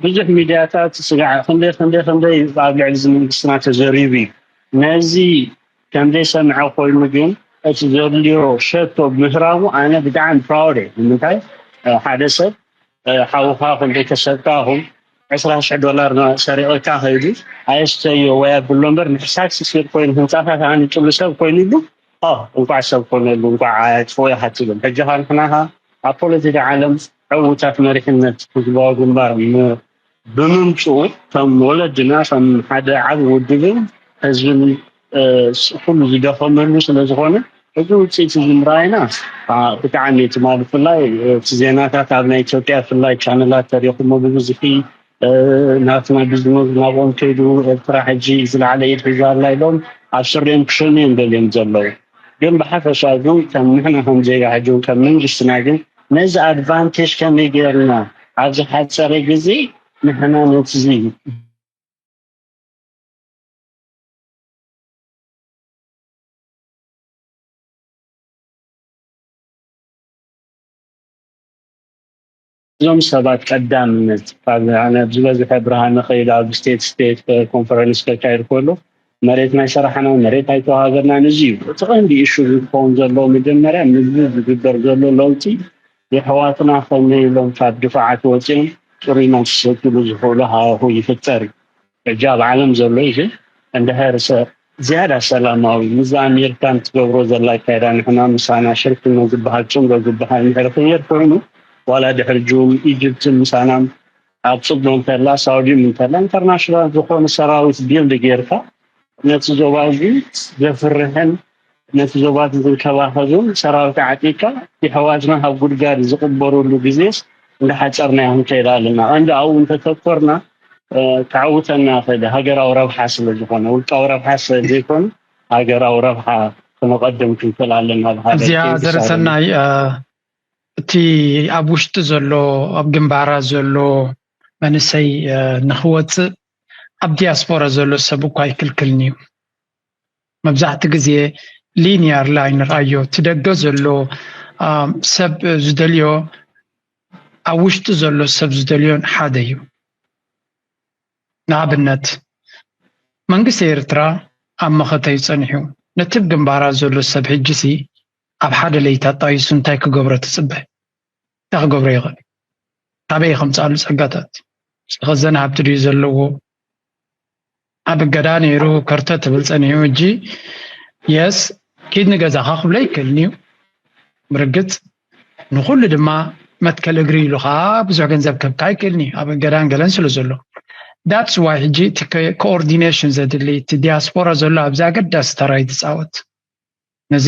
ብዙሕ ሚድያታት ስጋዕ ክንደይ ክንደይ ክንደይ ኣብ ልዕሊ እዚ መንግስትና ተዘሪቡ እዩ። ነዚ ከምዘይሰምዐ ኮይኑ ግን እቲ ዘድልዮ ሸቶ ምህራሙ ኣነ ብጣዕሚ ፕራውድ እየ። ንምንታይ ሓደ ሰብ ሓውኻ ክንደይ ከሰብካ ኹም ዕስራ ሽሕ ዶላር ሰሪቕካ ከይዱ ኣየስተዮ ወይ ኣብሎ እምበር ንሕሳክ ስስር ኮይኑ ህንፃታት ኣንጭሉ ሰብ ኮይኑሉ እንኳዕ ሰብ ኮነሉ እንኳዕ ኣያጥፎ ኢኻ ትብል። ሕጂ ኸ ንሕና ኸ ኣብ ፖለቲካ ዓለም ዕዉታት መሪሕነት ህዝባዊ ግንባር ም- ብምምፅኡ ከም ወለድና ከም ሓደ ዓብ ውድብን ህዝብን ኩሉ ዝደኸመሉ ስለዝኾነ እዚ ውፅኢት እዚ ምርኣይና ብጣዕሚ ትማል ብፍላይ እቲ ዜናታት ኣብ ናይ ኢትዮጵያ ብፍላይ ቻነላት ተሪኹሞ ብብዝሒ ናትና ቢዝነስ ናብኦም ከይዱ ኤርትራ ሕጂ ዝለዓለ ኢድ ሒዛ ኣላ ኢሎም ኣብ ስሪኦም ክሸኑ እዮም ደልዮም ዘለዉ። ግን ብሓፈሻ ግን ከም ንሕና ከም ዜጋ ሕጂ እውን ከም መንግስትና ግን ነዚ ኣድቫንቴጅ ከመይ ገይርና ኣብ ዝሓፀረ ግዜ ንሕና ነቲ እዞም ሰባት ቀዳምነት ኣብ ዝበዝሐ ብርሃነ ከይዱ ኣብ ስቴት ስቴት ኮንፈረንስ ከካይድ ከሎ መሬት ናይ ሰራሕና መሬት ኣይተዋሃበናን እዚ እዩ እቲ ቀንዲ ኢሹ ዝኸውን ዘለዎ መጀመርያ ምዚ ዝግበር ዘሎ ለውጢ የሕዋትና ከመይ ኢሎም ካብ ድፋዓት ወፂኦም ጥሩይ ማይ ክሰትሉ ዝኽእሉ ሃዋሁ ይፍጠር እዩ። ሕጂ ኣብ ዓለም ዘሎ እዩ ግን እንድሕር ዝያዳ ሰላማዊ ምዛ ኣሜሪካን ትገብሮ ዘላ ኣካይዳ ንሕና ምሳና ሽርክነት ዝበሃል ፅምዶ ዝበሃል እንድሕር ክየድ ኮይኑ ዋላ ድሕሪ ጅውን ኢጅፕትን ምሳና ኣብ ፅምዶ እንተላ ሳውዲን እንተላ ኢንተርናሽናል ዝኾነ ሰራዊት ቢልድ ጌርካ ነቲ ዞባ እዚ ዘፍርሕን ነቲ ዞባ ዝንከባኸብን ሰራዊት ዓጢቅካ የሕዋትና ካብ ጉድጋድ ዝቕበሩሉ ግዜስ እንዳሓፀርና ክንከይድ ኣለና። ቀንዲ ኣብኡ እንተተኮርና ክዓውተና ይኽእል ሃገራዊ ረብሓ ስለ ዝኾነ ውልቃዊ ረብሓ ስለ ዘይኮነ ሃገራዊ ረብሓ ክነቐድም ክንክእል ኣለና። ብሃገር እዚኣ ዘረሰናይ እቲ ኣብ ውሽጢ ዘሎ ኣብ ግንባራት ዘሎ መንእሰይ ንክወፅእ ኣብ ዲያስፖራ ዘሎ ሰብ እኳ ኣይክልክልን እዩ። መብዛሕቲ ግዜ ሊኒየር ላይን ርኣዮ እቲ ደገ ዘሎ ሰብ ዝደልዮ ኣብ ውሽጢ ዘሎ ሰብ ዝደልዮን ሓደ እዩ። ንኣብነት መንግስቲ ኤርትራ ኣብ መኸተዩ ጸኒሑ፣ ነቲ ኣብ ግንባራት ዘሎ ሰብ ሕጂሲ ኣብ ሓደ ለይቲ ኣጣይሱ እንታይ ክገብሮ ትጽበ? እንታይ ክገብሮ ይኽእል? ካበይ ከምጽኣሉ ጸጋታት? ዝተኸዘነ ሃብቲ ድዩ ዘለዎ? ኣብ እገዳ ነይሩ ከርተ ትብል ጸኒሑ፣ ሕጂ የስ ኪድ ንገዛኻ ክብሎ ይክእልንዩ። ብርግጽ ንኹሉ ድማ መትከል እግሪ ኢሉ ከዓ ብዙሕ ገንዘብ ከብካ ይክእልንዩ፣ ኣብ እገዳን ገለን ስለ ዘሎ። That's why ሕጂ እቲ ኮኦርዲኔሽን ዘድሊ፣ እቲ ዲያስፖራ ዘሎ ኣብዚ ኣገዳሲ ተራ እዩ ዝፃወት። ነዚ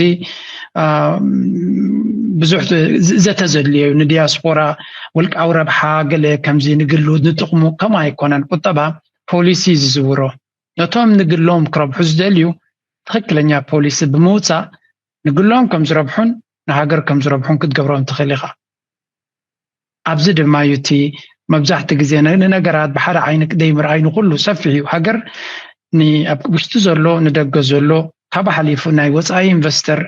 ብዙሕ ዘተ ዘድልዮ እዩ። ንዲያስፖራ ውልቃዊ ረብሓ ገለ ከምዚ ንግሉ ንጥቕሙ ከምኡ ኣይኮነን። ቁጠባ ፖሊሲ ዝዝውሮ፣ ነቶም ንግሎም ክረብሑ ዝደልዩ ትኽክለኛ ፖሊሲ ብምውፃእ ንግሎም ከም ዝረብሑን ንሃገር ከም ዝረብሑን ክትገብሮም ትኽእል ኢኻ። ኣብዚ ድማ እዩ እቲ መብዛሕቲ ግዜ ንነገራት ብሓደ ዓይኒ ደይ ምርኣይ ንኹሉ ሰፊሕ እዩ። ሃገር ኣብ ውሽጢ ዘሎ ንደገ ዘሎ ካብ ሓሊፉ ናይ ወፃኢ ኢንቨስተር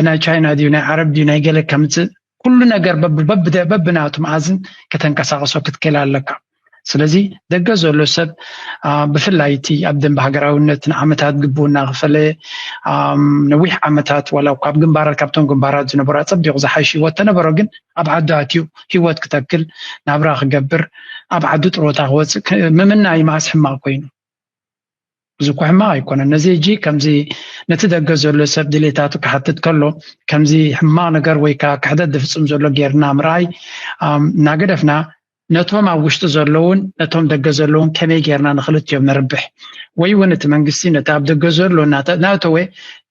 ናይ ቻይና ድዩ ናይ ዓረብ ድዩ ናይ ገለ ከምፅእ ኩሉ ነገር በብናቱ መኣዝን ከተንቀሳቀሶ ክትክእል ኣለካ። ስለዚ ደገ ዘሎ ሰብ ብፍላይ እቲ ኣብ ደንበ ሃገራውነት ንዓመታት ግቡ እናኸፈለ ነዊሕ ዓመታት ዋላ ካብ ግንባራት ካብቶም ግንባራት ዝነበሩ ኣፀቢቑ ዝሓይሽ ህይወት ተነበሮ ግን ኣብ ዓዲ ኣትዩ ህይወት ክተክል ናብራ ክገብር ኣብ ዓዲ ጥሮታ ክወፅእ ምምናይ መኣስ ሕማቕ ኮይኑ እዚ እኮ ሕማቕ ኣይኮነን። ነዚ ሕጂ ከምዚ ነቲ ደገ ዘሎ ሰብ ድሌታቱ ክሓትት ከሎ ከምዚ ሕማቕ ነገር ወይ ከዓ ክሕደት ዝፍፅም ዘሎ ጌርና ምርኣይ እናገደፍና ነቶም ኣብ ውሽጢ ዘለውን ነቶም ደገ ዘለውን ከመይ ጌርና ንክልቲኦም ነርብሕ ወይ እውን እቲ መንግስቲ ነቲ ኣብ ደገ ዘሎ እናተወ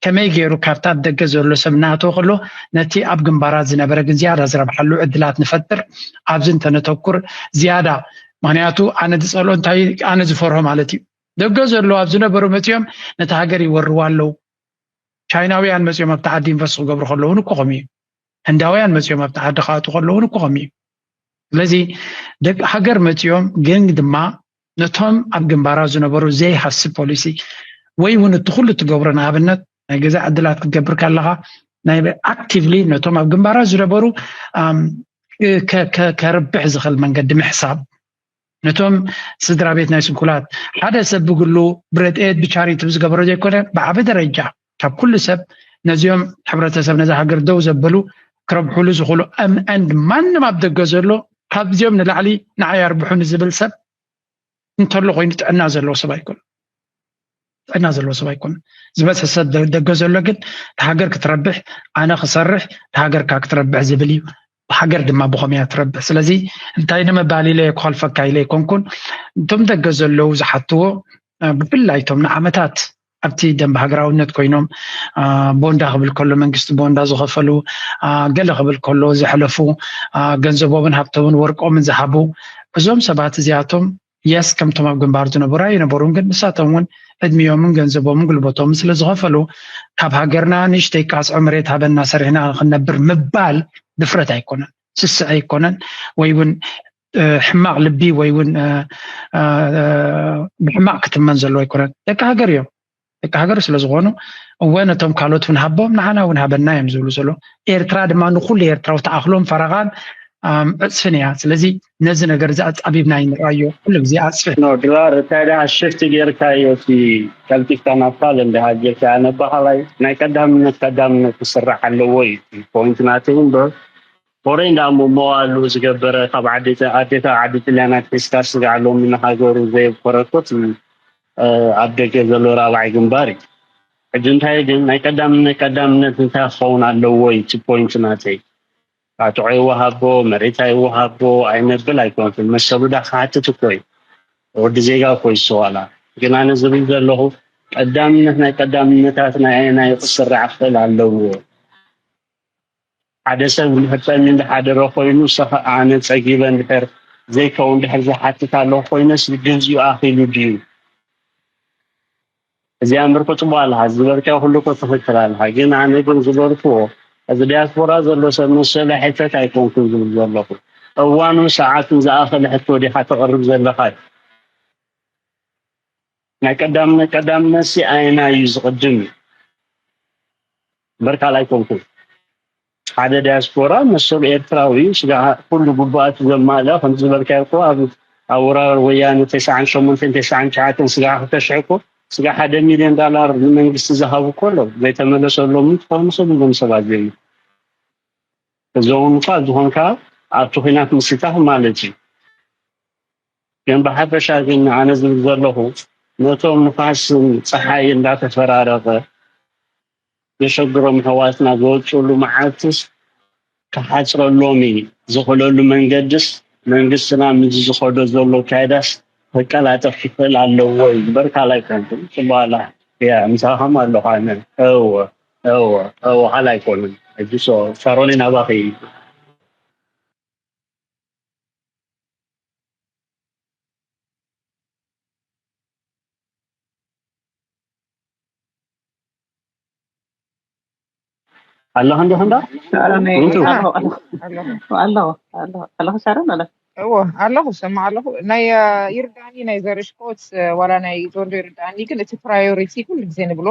ከመይ ገይሩ ካብቲ ኣብ ደገ ዘሎ ሰብ እናተወ ከሎ ነቲ ኣብ ግንባራት ዝነበረ ግን ዝያዳ ዝረብሓሉ ዕድላት ንፈጥር ኣብዚ እንተነተኩር ዝያዳ ምክንያቱ ኣነ ዝፀልኦ እንታይ ኣነ ዝፈርሆ ማለት እዩ ደገ ዘለዉ ኣብ ዝነበሩ መፅኦም ነቲ ሃገር ይወርዋ ኣለዉ። ቻይናውያን መፅኦም ኣብቲ ዓዲ ኢንቨስት ክገብሩ ከለውን እኮ ከምኡ እዩ። ህንዳውያን መፅኦም ኣብቲ ዓዲ ክኣቱ ከለውን እኮ ከምኡ እዩ። ስለዚ ደቂ ሃገር መፅኦም ግን ድማ ነቶም ኣብ ግንባራት ዝነበሩ ዘይሃስብ ፖሊሲ ወይ እውን እቲ ኩሉ ትገብሮ ንኣብነት ናይ ገዛ ዕድላት ክትገብር ከለካ ናይ ኣክቲቭሊ ነቶም ኣብ ግንባራት ዝነበሩ ከርብሕ ዝኽእል መንገዲ ምሕሳብ ነቶም ስድራ ቤት ናይ ስንኩላት ሓደ ሰብ ብግሉ ብረድኤት ብቻሪቲ ዝገበሮ ዘይኮነ ብዓቢ ደረጃ ካብ ኩሉ ሰብ ነዚኦም ሕብረተሰብ ነዚ ሃገር ደው ዘበሉ ክረብሑሉ ዝኽእሉ and ማንም ኣብ ደገ ዘሎ ካብዚኦም ንላዕሊ ንዓይ ኣርብሑኒ ዝብል ሰብ እንተሎ ኮይኑ ጥዕና ዘለዎ ሰብ ኣይኮነ ጥዕና ዘለዎ ሰብ ኣይኮነ ዝበዝሐ ሰብ ደገ ዘሎ ግን ሃገር ክትረብሕ ኣነ ክሰርሕ ሃገርካ ክትረብሕ ዝብል እዩ ሃገር ድማ ብኸምያ ትረብሕ ስለዚ እንታይ ንምባል ኢለ ክኸልፈካ ኢለ ኣይኮንኩን እቶም ደገ ዘለዉ ዝሓትዎ ብፍላይ እቶም ንዓመታት ኣብቲ ደንብ ሃገራውነት ኮይኖም ቦንዳ ክብል ከሎ መንግስቲ ቦንዳ ዝኸፈሉ ገለ ክብል ከሎ ዘሕለፉ ገንዘቦምን ሃብቶምን ወርቆምን ዝሃቡ እዞም ሰባት እዚኣቶም የስ ከምቶም ኣብ ግንባር ዝነበሩ ኣይነበሩን ግን ንሳቶም እውን ዕድሚዮምን ገንዘቦምን ጉልበቶምን ስለ ዝኸፈሉ ካብ ሃገርና ንእሽተይ ቃስዖ መሬት ሃበና ሰሪሕና ክንነብር ምባል ድፍረት ኣይኮነን ስስዐ ኣይኮነን ወይ እውን ሕማቕ ልቢ ወይ እውን ብሕማቕ ክትመን ዘለዎ ኣይኮነን ደቂ ሃገር እዮም ደቂ ሃገር ስለ ዝኾኑ እወ ነቶም ካልኦት እውን ሃቦም ንዓና እውን ሃበና እዮም ዝብሉ ዘሎ ኤርትራ ድማ ንኩሉ ኤርትራዊ ተኣኽሎም ፈረቓን ዕፅፍን እያ ስለዚ ነዚ ነገር እዚ ኣፃቢብና ይንርኣዮ ኩሉ ግዜ ኣፅፍሕ ድራር እንታይ ደኣ ሽፍቲ ጌርካዮ እቲ ቀልጢፍካ ናብ ካልእ እንድሃር ጌርካ ኣነ በሃላይ ናይ ቀዳምነት ቀዳምነት ክስራሕ ኣለዎ እዩ ፖይንት ናተይ እምበር ፎሬን ደኣ መዋሉ ዝገበረ ካብ ዓዲ ኣዴታ ዓዲ ጥልያናት ሒዝካ ስጋዕ ሎሚ ንሃገሩ ዘይኮረኮት ኣብ ደገ ዘሎ ራብዓይ ግንባር እዩ ሕጂ እንታይ ግን ናይ ቀዳምነት ቀዳምነት እንታይ ክኸውን ኣለዎ እዩ እቲ ፖይንት ናተይ ኣትዖ ይወሃቦ መሬት ኣይወሃቦ ኣይነብል ኣይኮንኩን መሰሉ ዳ ክሓትት እኮ እዩ ወዲ ዜጋ እኮ ይሰዋላ ግን ኣነ ዝብል ዘለኹ ቀዳምነት ናይ ቀዳምነታት ናይ ኣየናይ ክስራዕ ክኽእል ኣለዎ ሓደ ሰብ እንድሕር ጠሚ እንዳሓደረ ኮይኑ ሰኸ ኣነ ፀጊበ እንድሕር ዘይከውን ድሕር ዝሓትት ኣለኹ ኮይነስ ግንዚኡ ኣኺሉ ድዩ እዚኣ ምርኩ ፅቡቅ ኣለካ ዝበልካዮ ኩሉ እኮ ትኽክል ኣለካ ግን ኣነ ግን ዝበልክዎ እዚ ዲያስፖራ ዘሎ ሰብ መሰለ ሕተት ኣይኮንኩን ዝብል ዘለኹ እዋኑን ሰዓቱን ዝኣኸለ ሕቶ ዲካ ተቕርብ ዘለካ ናይ ቀዳምነት ቀዳምነት ሲ ኣየና እዩ ዝቕድም እዩ እምበር ካልእ ኣይኮንኩን ሓደ ዲያስፖራ መሰሉ ኤርትራዊ እዩ ስጋ ኩሉ ግቡኣት ዘማልእ ከም ዝበልካዮ እኮ ኣብ ኣብ ወራር ወያነ ተስዓን ሸሞንተን ተስዓን ትሽዓተን ስጋዕ ክልተ ሽሕ እኮ ስጋዕ ሓደ ሚልዮን ዳላር ንመንግስቲ ዝሃቡ እኮ ኣለዉ። ዘይተመለሰሎም ክኾኑ ሰብ እዮም ሰባት ዘይብሉ። እዞም እኳ ዝኾንካ ኣብቲ ኲናት ምስታፍ ማለት እዩ። ግን ብሓፈሻ ግን ኣነ ዝብል ዘለኹ ነቶም ንፋስን ፀሓይ እንዳተፈራረቐ ዘሸግሮም ኣሕዋትና ዝወፅሉ መዓልትስ ክሓፅረሎም እዩ ዝኽእለሉ መንገድስ መንግስትና ምስ ዝኸዶ ዘሎ ካይዳስ ከቀላጠፍ ክኽእል ኣለዎ እዩ እምበር ካልእ ኣይኮንኩን። ጽቡቕ ኣላ እያ ምሳኻም ኣለኹ ኣነ። እወ እወ እወ ካልእ ኣይኮንን። ሕጂ ሶ ሳሮኒ ናባኺ እዩ። ኣለኹ እንዲኹ እንዳ ሳሮነይ ሩቱ ኣለኹ ኣለኹ ኣለኹ ኣለኹ ኣለኹ ሳሮን ኣለኹ እዎ ኣለኹ ሰማዕ ኣለኹ። ናይ አ፣ ይርዳኒ ናይ ዘርሽ ኮት ዋላ ናይ ጆርጆ ይርዳኒ፣ ግን እቲ ፕራዮሪቲ ኩሉ ግዜ ንብሎ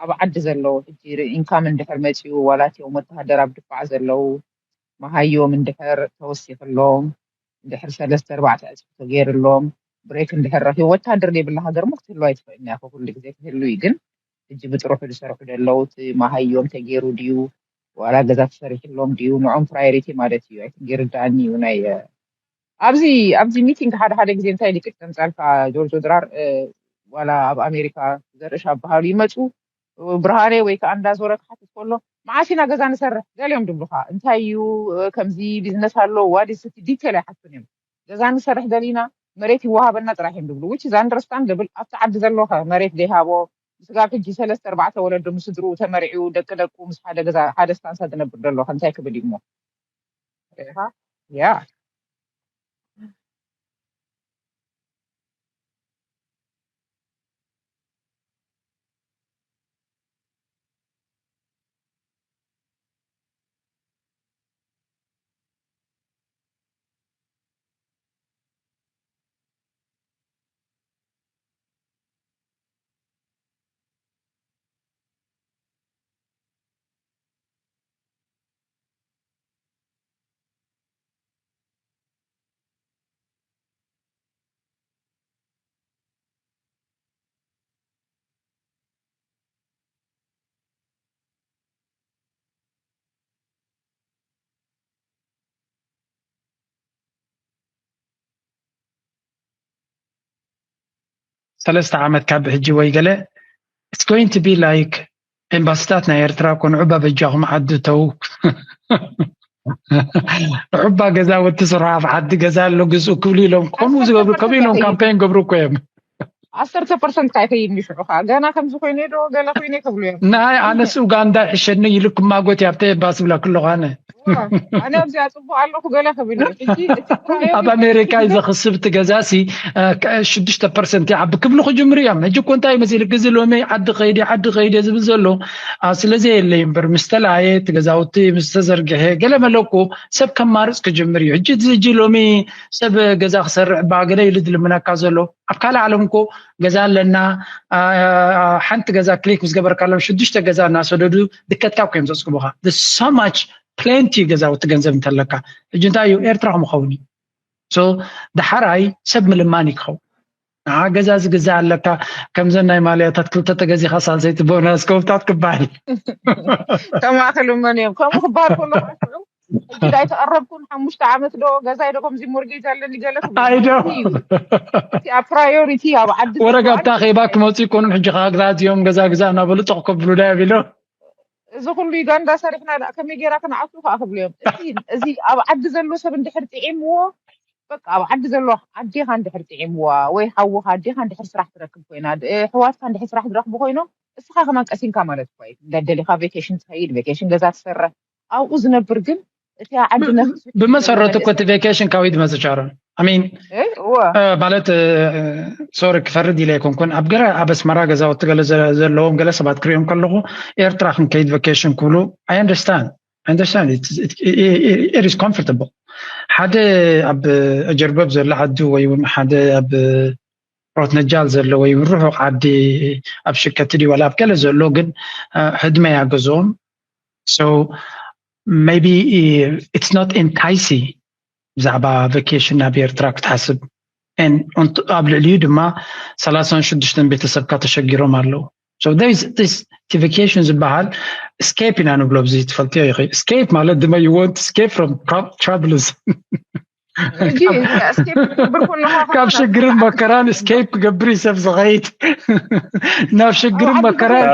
ኣብ ዓዲ ዘለዉ ሕጂ ኢንካም እንድሕር መፂኡ ዋላ እቲኦም ወተሃደር ኣብ ድፋዕ ዘለዉ መሃዮም እንድሕር ተወሲኽሎም እንድሕር ሰለስተ ኣርባዕተ ዕፅፊ ተገይርሎም ብሬክ እንድሕር ረኪቡ ወታደር ዘይብላ ሃገር ሞ ክትህሉ ኣይትኽእልን እያ። ኩሉ ግዜ ክህሉ እዩ ግን ሕጂ ብጥሩሑ ዝሰርሑ ዘለዉ እቲ መሃዮም ተገይሩ ድዩ ዋላ ገዛ ተሰሪሕሎም ድዩ ንዖም ፕራዮሪቲ ማለት እዩ። ኣይ ቲንክ ይርዳእኒ እዩ ናይ እ፣ ኣብዚ ኣብዚ ሚቲንግ ሓደ ሓደ ግዜ እንታይ ኢሉ ይቅጭ ከምፃልካ ጆርጆ ድራር እ፣ ዋላ ኣብ ኣሜሪካ ዘርእሽ ኣበሃሉ ይመፁ ብርሃኔ ወይ ከዓ እንዳዞረ ክሓትት ከሎ መዓስ ኢና ገዛ ንሰርሕ ገሊኦም ድብሉካ እንታይ እዩ እ፣ ከምዚ ቢዝነስ ኣሎ ዋዲስ እቲ ዲቴል ኣይሓቱን እዮም ገዛ ንሰርሕ ደሊና መሬት ይወሃበና ጥራሕ እዮም ድብሉ which is understandable ኣብቲ ዓዲ ዘሎ ከ መሬት ዘይሃቦ ስጋብ ሕጂ ሰለስተ ኣርባዕተ ወለዶ ምስ ስድርኡ ተመርዕዩ ደቂ ደቁ ምስ ሓደ ገዛ ሓደ ስታንሳ ዝነብር ዘሎ ከ እንታይ ክብል እዩ እሞ ሪኢኻ ያ ሰለስተ ዓመት ካብ ሕጂ ወይ ገለ it's going to be like ኤምባስታት ናይ ኤርትራ እኮ ንዑባ በጃኹም ዓዲ ተው ንዑባ ገዛውቲ ስርሑ ኣብ ዓዲ ገዛ ኣሎ ግዝኡ ክብሉ ኢሎም ከምኡ ዝገብሩ ከምኡ ኢሎም ካምፔን ገብሩ እኮ እዮም ዓሰርተ ፐርሰንት ካይከይድ ንሽዑ ከዓ ገና ከምዚ ኮይነ ዶ ገለ ኮይነ ከብሉ እዮም ናይ ኣነስ ኡጋንዳ ይሕሸኒ ኢሉ ክማጎት ኣብተ ኤምባሲ ብላ ክለኹ ኣነ ኣነ ኣብዚኣ ፅቡቅ ኣለኩ ገለ ክብል እዩ ሕጂ እቲ ኣብ ኣሜሪካ እዩ ዘኽስብ እቲ ገዛ ሲ ሽዱሽተ ፐርሰንት ይዓቢ ክብሉ ክጅምሩ እዮም ሕጂ እኮ እንታይ መሲልክ እዚ ሎሚ ዓዲ ከይድ ዓዲ ከይድ ዝብል ዘሎ ስለዚ የለይ እምበር ምስ ተለያየ እቲ ገዛውቲ ምስ ተዘርግሐ ገለ መለኩ ሰብ ከማርፅ ክጅምር እዩ ሕጂ እዚ ሕጂ ሎሚ ሰብ ገዛ ክሰርዕ ባ ገለ ኢሉ ዝልምነካ ዘሎ ኣብ ካልእ ዓለም እኮ ገዛ ኣለና ሓንቲ ገዛ ክሊክ ምስ ገበርካሎም ሽዱሽተ ገዛ እናሰደዱ ድከትካ እኮ እዮም ዘፅግቡካ so much plenty ገዛውቲ ገንዘብ እንተለካ ሕጂ እንታይ እዩ ኤርትራ ከምኸውን እዩ so ደሓራይ ሰብ ምልማን እዩ ክኸውን ንዓ ገዛ ዝግዛእ ኣለካ ከምዘን ናይ ማልያታት ክልተ ተገዚኻ ሳልሰይቲ ቦናስ ከውታት ክበሃል ከማእክል መን እዮም ከምኡ ክበሃል ከሎ ሕጂ ኣይተቐረብኩን ሓሙሽተ ዓመት ዶ ገዛይ ዶ ከምዚ ሞርጌጅ ኣለኒ ገለ ኣይዶ እቲኣ ፕራዮሪቲ ኣብ ዓዲ ወረጋብታ ኸይባ ክመፁ ይኮኑን ሕጂ ከዓ ግዛት እዮም ገዛ ግዛ እናበሉ ጠቕ ከብሉ ዳ ቢሎ እዚ ኩሉ ዩጋንዳ ሰሪሕና ደኣ ከመይ ጌራ ክንኣቱ ከዓ ክብሉ እዮም። እቲ እዚ ኣብ ዓዲ ዘሎ ሰብ እንድሕር ጥዒምዎ በቃ ኣብ ዓዲ ዘሎ ኣዴኻ እንድሕር ጥዒምዋ ወይ ሓውኻ ኣዴኻ እንድሕር ስራሕ ትረክብ ኮይና ኣሕዋትካ እንድሕር ስራሕ ዝረክቡ ኮይኖም እስኻ ከማን ቀሲንካ ማለት እኳ እዩ። እንዳደሊኻ ቬኬሽን ትኸይድ፣ ቬኬሽን ገዛ ትሰርሕ፣ ኣብኡ ዝነብር ግን እቲ ዓዲ ነፍሱ ብመሰረቱ እኮ እቲ ቬኬሽን ካበይ ትመፅእ ቻሮን? I mean እወ ማለት ሶሪ ክፈርድ ኢለ ኣይኮንኩን ኣብ ገለ ኣብ ኣስመራ ገዛውቲ ገለ ዘለዎም ገለ ሰባት ክሪኦም ከለኹ ኤርትራ ክንከይድ ቨኬሽን ክብሉ I understand I understand it is comfortable ሓደ ኣብ ጀርበብ ዘሎ ዓዲ ወይ እውን ሓደ ኣብ ሮትነጃል ዘሎ ወይ እውን ርሑቕ ዓዲ ኣብ ሽከቲ ድዩ ዋላ ኣብ ገለ ዘሎ ግን ህድመ እያ ገዝኦም so maybe it's not enticing ብዛዕባ ቨኬሽን ናብ ኤርትራ ክትሓስብ ኣብ ልዕሊኡ ድማ ሰላሳን ሽዱሽተን ቤተሰብካ ተሸጊሮም ኣለዉ። So this እቲ ቫኬሽን ዝበሃል ስኬፕ ኢና ንብሎ። ብዚ ትፈልጥዮ ኢኺ። ስኬፕ ማለት ድማ you want escape from troubles። ካብ ሽግርን መከራን ስኬፕ ክገብር እዩ ሰብ ዝኸይድ። ናብ ሽግርን መከራን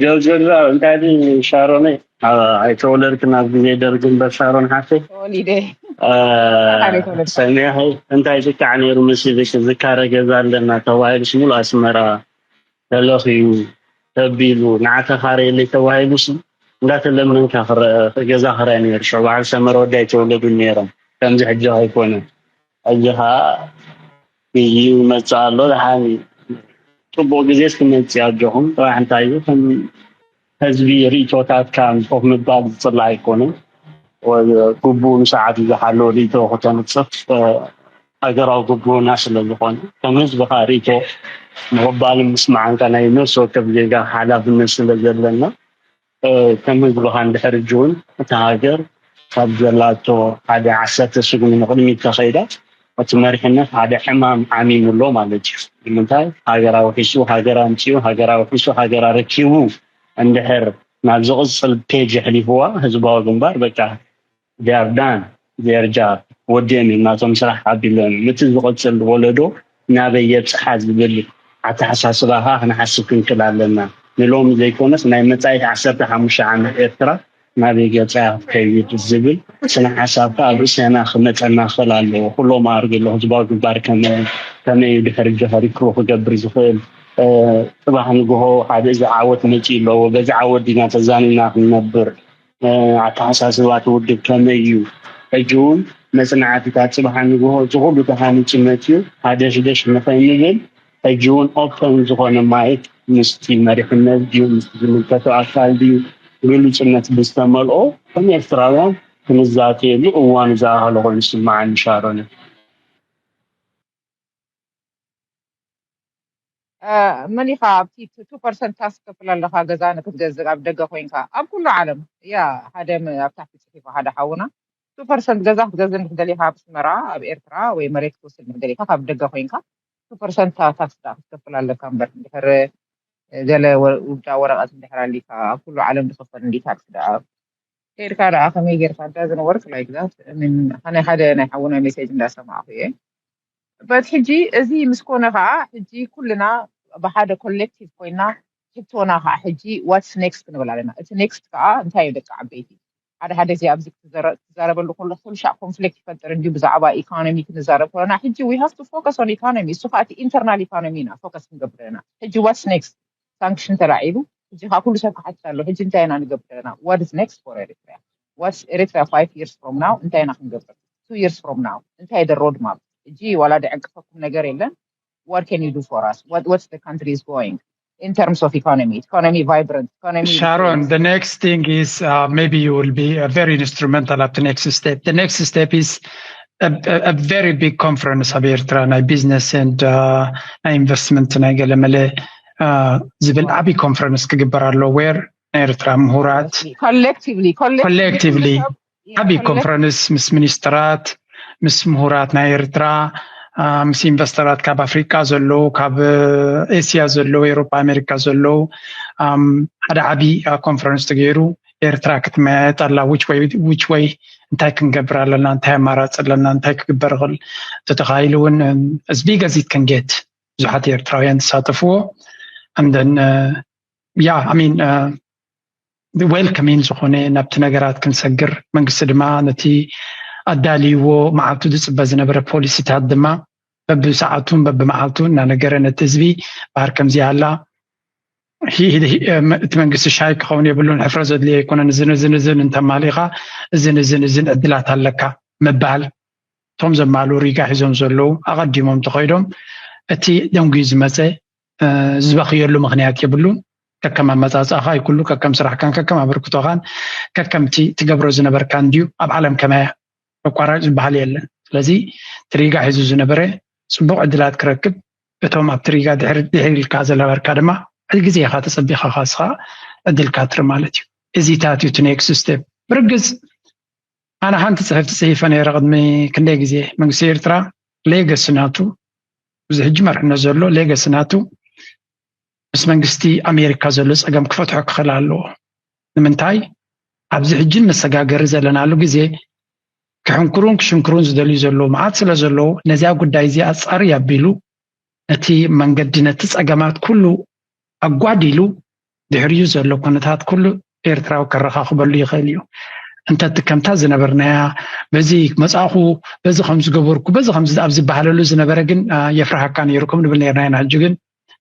ጆርጆ እንታይ ሻሮነይ ኣይተወለድክን ኣብ ግዜ ደርግ እምበር ሻሮን ሓፍተይ ሰሚዐ እንታይ ዝቃዕ ነይሩ መሲልክ ዝካረ ገዛ ኣለና ተባሂሉስ ሙሉ ኣስመራ ተለኽዩ ተቢሉ ንዓ ተኻርየለይ ተባሂሉስ እንዳተለመንካ ገዛ ክራይ ነይሩ ሽዑ በዓል ሰመረ ወዲ ኣይተወለዱን ነይሮም ከምዚ ሕጂ ኣይኮነን ሕጂ ከዓ እዩ ይመፅእ ኣሎ ደሓን እዩ ፅቡቅ ግዜስ ክመፅእ ኣጆኹም ጥራሕ እንታይ እዩ ከም ህዝቢ ርእቶታትካ ኮፍ ምባል ዝፅላእ ኣይኮነን ግቡኡ ንሰዓት ዝሓለወ ርእቶ ክተንፅፍ ሃገራዊ ግቡእና ስለ ዝኾነ ከም ህዝቢ ከዓ ርእቶ ምቕባልን ምስማዕን ከዓ ናይ ነፍሲ ወከፍ ዜጋ ሓላፍነት ስለ ዘለና ከም ህዝቢ ከዓ እንድሕር ሕጂ እውን እታ ሃገር ካብ ዘላቶ ሓደ ዓሰርተ ስጉሚ ንቕድሚት ተኸይዳ እቲ መሪሕነት ሓደ ሕማም ዓሚሙ ኣሎ ማለት እዩ ንምንታይ ሃገር ኣውሒሱ ሃገር ኣምፂኡ ሃገር ኣውሒሱ ሃገር ኣረኪቡ እንድሕር ናብ ዝቕፅል ፔጅ ኣሕሊፍዋ ህዝባዊ ግንባር በቃ they are done they are job ወዲኦም እዮም ናቶም ስራሕ ኣቢሎም እዮም እቲ ዝቕፅል ወለዶ ናበይ የብፅሓ ዝብል ኣተሓሳስባ ከዓ ክንሓስብ ክንክእል ኣለና ንሎሚ ዘይኮነስ ናይ መፃኢት ዓሰርተ ሓሙሽተ ዓመት ኤርትራ ናበይ ገፃ ክትከይድ ዝብል ስነ ሓሳብ ከዓ ኣብ ርእሰና ክመፀና ክኽእል ኣለዎ ኩሎም ኣርግ ኣሎ ህዝባዊ ግንባር ከመይ እዩ ድሕሪ ጀኸሪክሩ ክገብር ዝኽእል ፅባሕ ንግሆ ሓደ እዚ ዓወት መፂኡ ኣለዎ በዚ ዓወት ዲና ተዛኒና ክንነብር ኣተሓሳስባ እቲ ውድብ ከመይ እዩ ሕጂ እውን መፅናዕትታት ፅባሕ ንግሆ እዚ ኩሉ ተሃኒፁ መፂኡ ሃደሽደሽ ንኸይንብል ሕጂ እውን ኦፐን ዝኾነ ማይክ ምስቲ መሪሕነት ድዩ ምስቲ ዝምልከቶ ኣካል ድዩ ግሉፅነት ብዝተመልኦ ከም ኤርትራውያን ክንዛተየሉ እዋኑ ዝኣኸለ ኮይኑ ይስምዓኒ ሻሮን እዩ መን ኢኻ ኣብቲ ቱ ፐርሰንት ታክስ ትከፍል ኣለኻ ገዛ ንክትገዝእ ኣብ ደገ ኮይንካ ኣብ ኩሉ ዓለም ያ ሓደ ኣብ ታሕቲ ፅሒፉ ሓደ ሓውና ቱ ፐርሰንት ገዛ ክትገዝእ እንድሕር ደሊኻ ኣብ ኣስመራ ኣብ ኤርትራ ወይ መሬት ክትወስድ እንድሕር ደሊኻ ካብ ደገ ኮይንካ ቱ ፐርሰንት ታክስ ደኣ ክትከፍል ኣለካ እምበር እንድሕር ገለ ውዳ ወረቐት እንድሕር ኣሊካ ኣብ ኩሉ ዓለም ዝኽፈል እንዲ ታክስ ደኣ ከይድካ ደኣ ከመይ ጌርካ doesn't work like that ናይ ሓደ ናይ ሓውና ሜሴጅ እንዳሰማዕኩ እየ but ሕጂ እዚ ምስ ኮነ ከዓ ሕጂ ኩልና ብሓደ ኮሌክቲቭ ኮይና ሕቶና ከዓ ሕጂ what's next ክንብል ኣለና እቲ next ከዓ እንታይ እዩ ደቂ ዓበይቲ ሓደ ሓደ እዚ ኣብዚ ክትዛረበሉ ከሎ ኩሉ ሻዕ ኮንፍሊክት ይፈጥር እንዲዩ ብዛዕባ ኢኮኖሚ ክንዛረብ ከለና ሕጂ we have to focus on economy እሱ ከዓ እቲ internal economy ኢና focus ክንገብር ኣለና ሕጂ what's next ሳንክሽን ተላዒሉ ሕጂ ከዓ ኩሉ ሰብ ክሓትት ኣሎ ሕጂ እንታይ ኢና ንገብር ዘለና what is next for Eritrea what's Eritrea five years from now እንታይ ኢና ክንገብር two years from now እንታይ the road map ሕጂ ዋላ ደዕንቅፈኩም ነገር የለን what can you do for us what what's the country is going in terms of economy economy vibrant economy Sharon, the next thing is uh, maybe you will be a very instrumental at the next step. The next step is a, a, a very big conference ኣብ ኤርትራ ናይ business and uh, ናይ investment ናይ ገለመለ uh, ዝብል ዓብይ conference ክግበር ኣሎ where ናይ ኤርትራ ምሁራት collectively collectively ዓብይ conference ምስ ሚኒስትራት ምስ ምሁራት ናይ ኤርትራ ምስ ኢንቨስተራት ካብ ኣፍሪቃ ዘለዉ ካብ ኤስያ ዘለዉ ኤሮፓ ኣሜሪካ ዘለዉ ሓደ ዓብዪ ኮንፈረንስ ተገይሩ ኤርትራ ክትመያየጥ ኣላ which way እንታይ ክንገብር ኣለና እንታይ ኣማራፂ ኣለና እንታይ ክግበር ይኽእል ተተኻኢሉ እውን as big as it can get ብዙሓት ኤርትራውያን ዝሳተፍዎ and then yeah I mean welcoming ዝኾነ ናብቲ ነገራት ክንሰግር መንግስቲ ድማ ነቲ ኣዳልይዎ መዓልቱ ዝፅበ ዝነበረ ፖሊሲታት ድማ በብሰዓቱን በብመዓልቱ እናነገረ ነቲ ህዝቢ ባህር ከምዚ ኣላ እቲ መንግስቲ ሻይ ክኸውን የብሉን ሕፍረ ዘድልዮ ኣይኮነን እዝን እዝን እዝን እንተማሊኻ እዝን እዝን እዝን ዕድላት ኣለካ ምባል እቶም ዘማሉ ሪጋ ሒዞም ዘለዉ ኣቐዲሞም ተኸይዶም እቲ ደንጉዩ ዝመፀ ዝበኽየሉ ምኽንያት የብሉን ከከም ኣመፃፅኣኻ ይኩሉ ከከም ስራሕካን ከከም ኣበርክቶኻን ከከምቲ ትገብሮ ዝነበርካ እንድዩ ኣብ ዓለም ከመያ ኣቋራጭ ዝበሃል የለን ስለዚ ትሪጋ ሒዙ ዝነበረ ፅቡቅ ዕድላት ክረክብ እቶም ኣብ ትሪጋ ድሕሪ ኢልካ ዝነበርካ ድማ ሕዚ ግዜ ኢኻ ተፀቢኻ ካስኻ ዕድልካ ትር ማለት እዩ እዚታት እዩ እቲ next step ብርግፅ ኣነ ሓንቲ ፅሕፍቲ ፅሒፈ ነይረ ቅድሚ ክንደይ ግዜ መንግስቲ ኤርትራ ሌገሲ ናቱ፣ እዚ ሕጂ መርሕነት ዘሎ ሌገሲ ናቱ ምስ መንግስቲ ኣሜሪካ ዘሎ ፀገም ክፈትሖ ክኽእል ኣለዎ። ንምንታይ? ኣብዚ ሕጂ ንመሰጋገሪ ዘለናሉ ግዜ ክሕንክሩን ክሽንክሩን ዝደልዩ ዘለዉ መዓት ስለ ዘለዉ፣ ነዚኣ ጉዳይ እዚኣ ፃሪ ኣቢሉ ነቲ መንገዲ፣ ነቲ ፀገማት ኩሉ ኣጓዲሉ ድሕሪኡ ዘሎ ኩነታት ኩሉ ኤርትራዊ ከረኻኽበሉ ይኽእል እዩ። እንተ እቲ ከምታ ዝነበርናያ፣ በዚ መጻእኹ፣ በዚ ከም ዝገበርኩ፣ በዚ ከም ዝ-፣ ኣብ ዝበሃለሉ ዝነበረ ግን፣ አ፣ የፍርሃካ ነይሩ፣ ከም ንብል ነይርና ኢና። ሕጂ ግን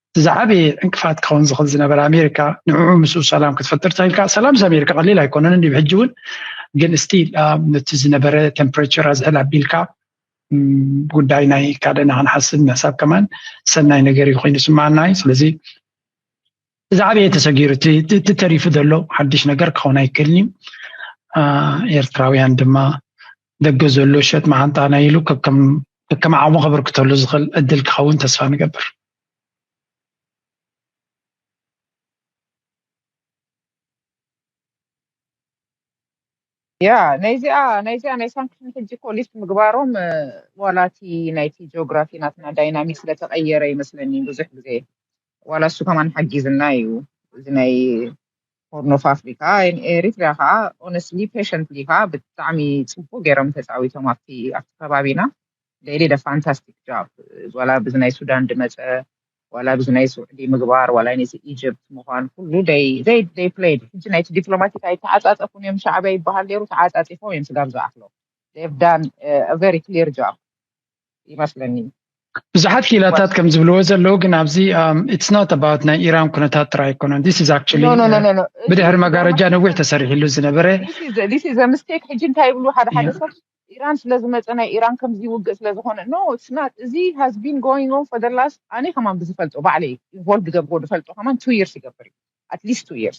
እቲ ዝዓበየ ዕንቅፋት ክኸውን ዝኽእል ዝነበረ ኣሜሪካ፣ ንዕኡ ምስኡ ሰላም ክትፈጥር ተኽኢልካ። ሰላም ምስ ኣሜሪካ ቀሊል ኣይኮነን እንዲ ሕጂ እውን፣ ግን ስቲል ነቲ ዝነበረ ቴምፕሬቸር ኣዝሕል ኣቢልካ፣ ም፣ ጉዳይ ናይ ካልእና ክንሓስብ ምሕሳብ ከማን ሰናይ ነገር እዩ ኮይኑ ስምዓና እዩ። ስለዚ እዚ ዓብየ ተሰጊሩ እቲ፣ እቲ፣ እቲ ተሪፉ ዘሎ ሓድሽ ነገር ክኸውን ኣይክእልን እዩ። አ፣ ኤርትራውያን ድማ ደገ ዘሎ ሸጥ መዓንጣና ኢሉ ከከም፣ ከከም ዓቕሙ ከበርክተሉ ዝኽእል እድል ክኸውን ተስፋ ንገብር። ያ ናይዚኣ ናይዚኣ ናይ ሳንክሽን ሕጂ እኮ ሊፍት ምግባሮም እ፣ ዋላ እቲ ናይቲ ጂኦግራፊ ናትና ዳይናሚክ ስለተቀየረ ይመስለኒ ብዙሕ ግዜ ዋላ እሱ ከማን ሓጊዝና እዩ። እዚ ናይ ሆርን ኦፍ ኣፍሪካ ኤሪትሪያ ከዓ ኦነስትሊ ፔሸንትሊ ከዓ ብጣዕሚ ፅቡቅ ገይሮም ተፃዊቶም ኣብቲ ኣብቲ ከባቢና they did a fantastic job። ዋላ ብዚ ናይ ሱዳን ድመፀ ዋላ ብዚ ናይ ስዑዲ ምግባር ዋላ ናይ ኢጅፕት ምኳን ኩሉ they they they played። ሕጂ ናይቲ ዲፕሎማቲክ ኣይተዓፃፀፉን እዮም ሻዕብያ ይበሃል ነይሩ፣ ተዓፃፂፎም እዮም ስጋብ ዝኣክሎ። They've done a very clear job ይመስለኒ። ብዙሓት ክኢላታት ከም ዝብልዎ ዘለዉ ግን ኣብዚ it's not about ናይ ኢራን ኩነታት ጥራይ ኣይኮነን። This is actually No, no, no, no, no. ብድሕሪ መጋረጃ ነዊሕ ተሰሪሕሉ ዝነበረ This is a mistake። ሕጂ እንታይ ይብሉ ሓደ ሓደ ሰብ ኢራን ስለ ዝመፀ ናይ ኢራን ከምዚ ውግእ ስለ ዝኾነ no it's not። እዚ has been going on for the last ኣነ ከማን ብዝፈልጦ ባዕለይ ኢንቮልቭ ዝገብሮ ዝፈልጦ ከማን two years ይገብር እዩ። At least two years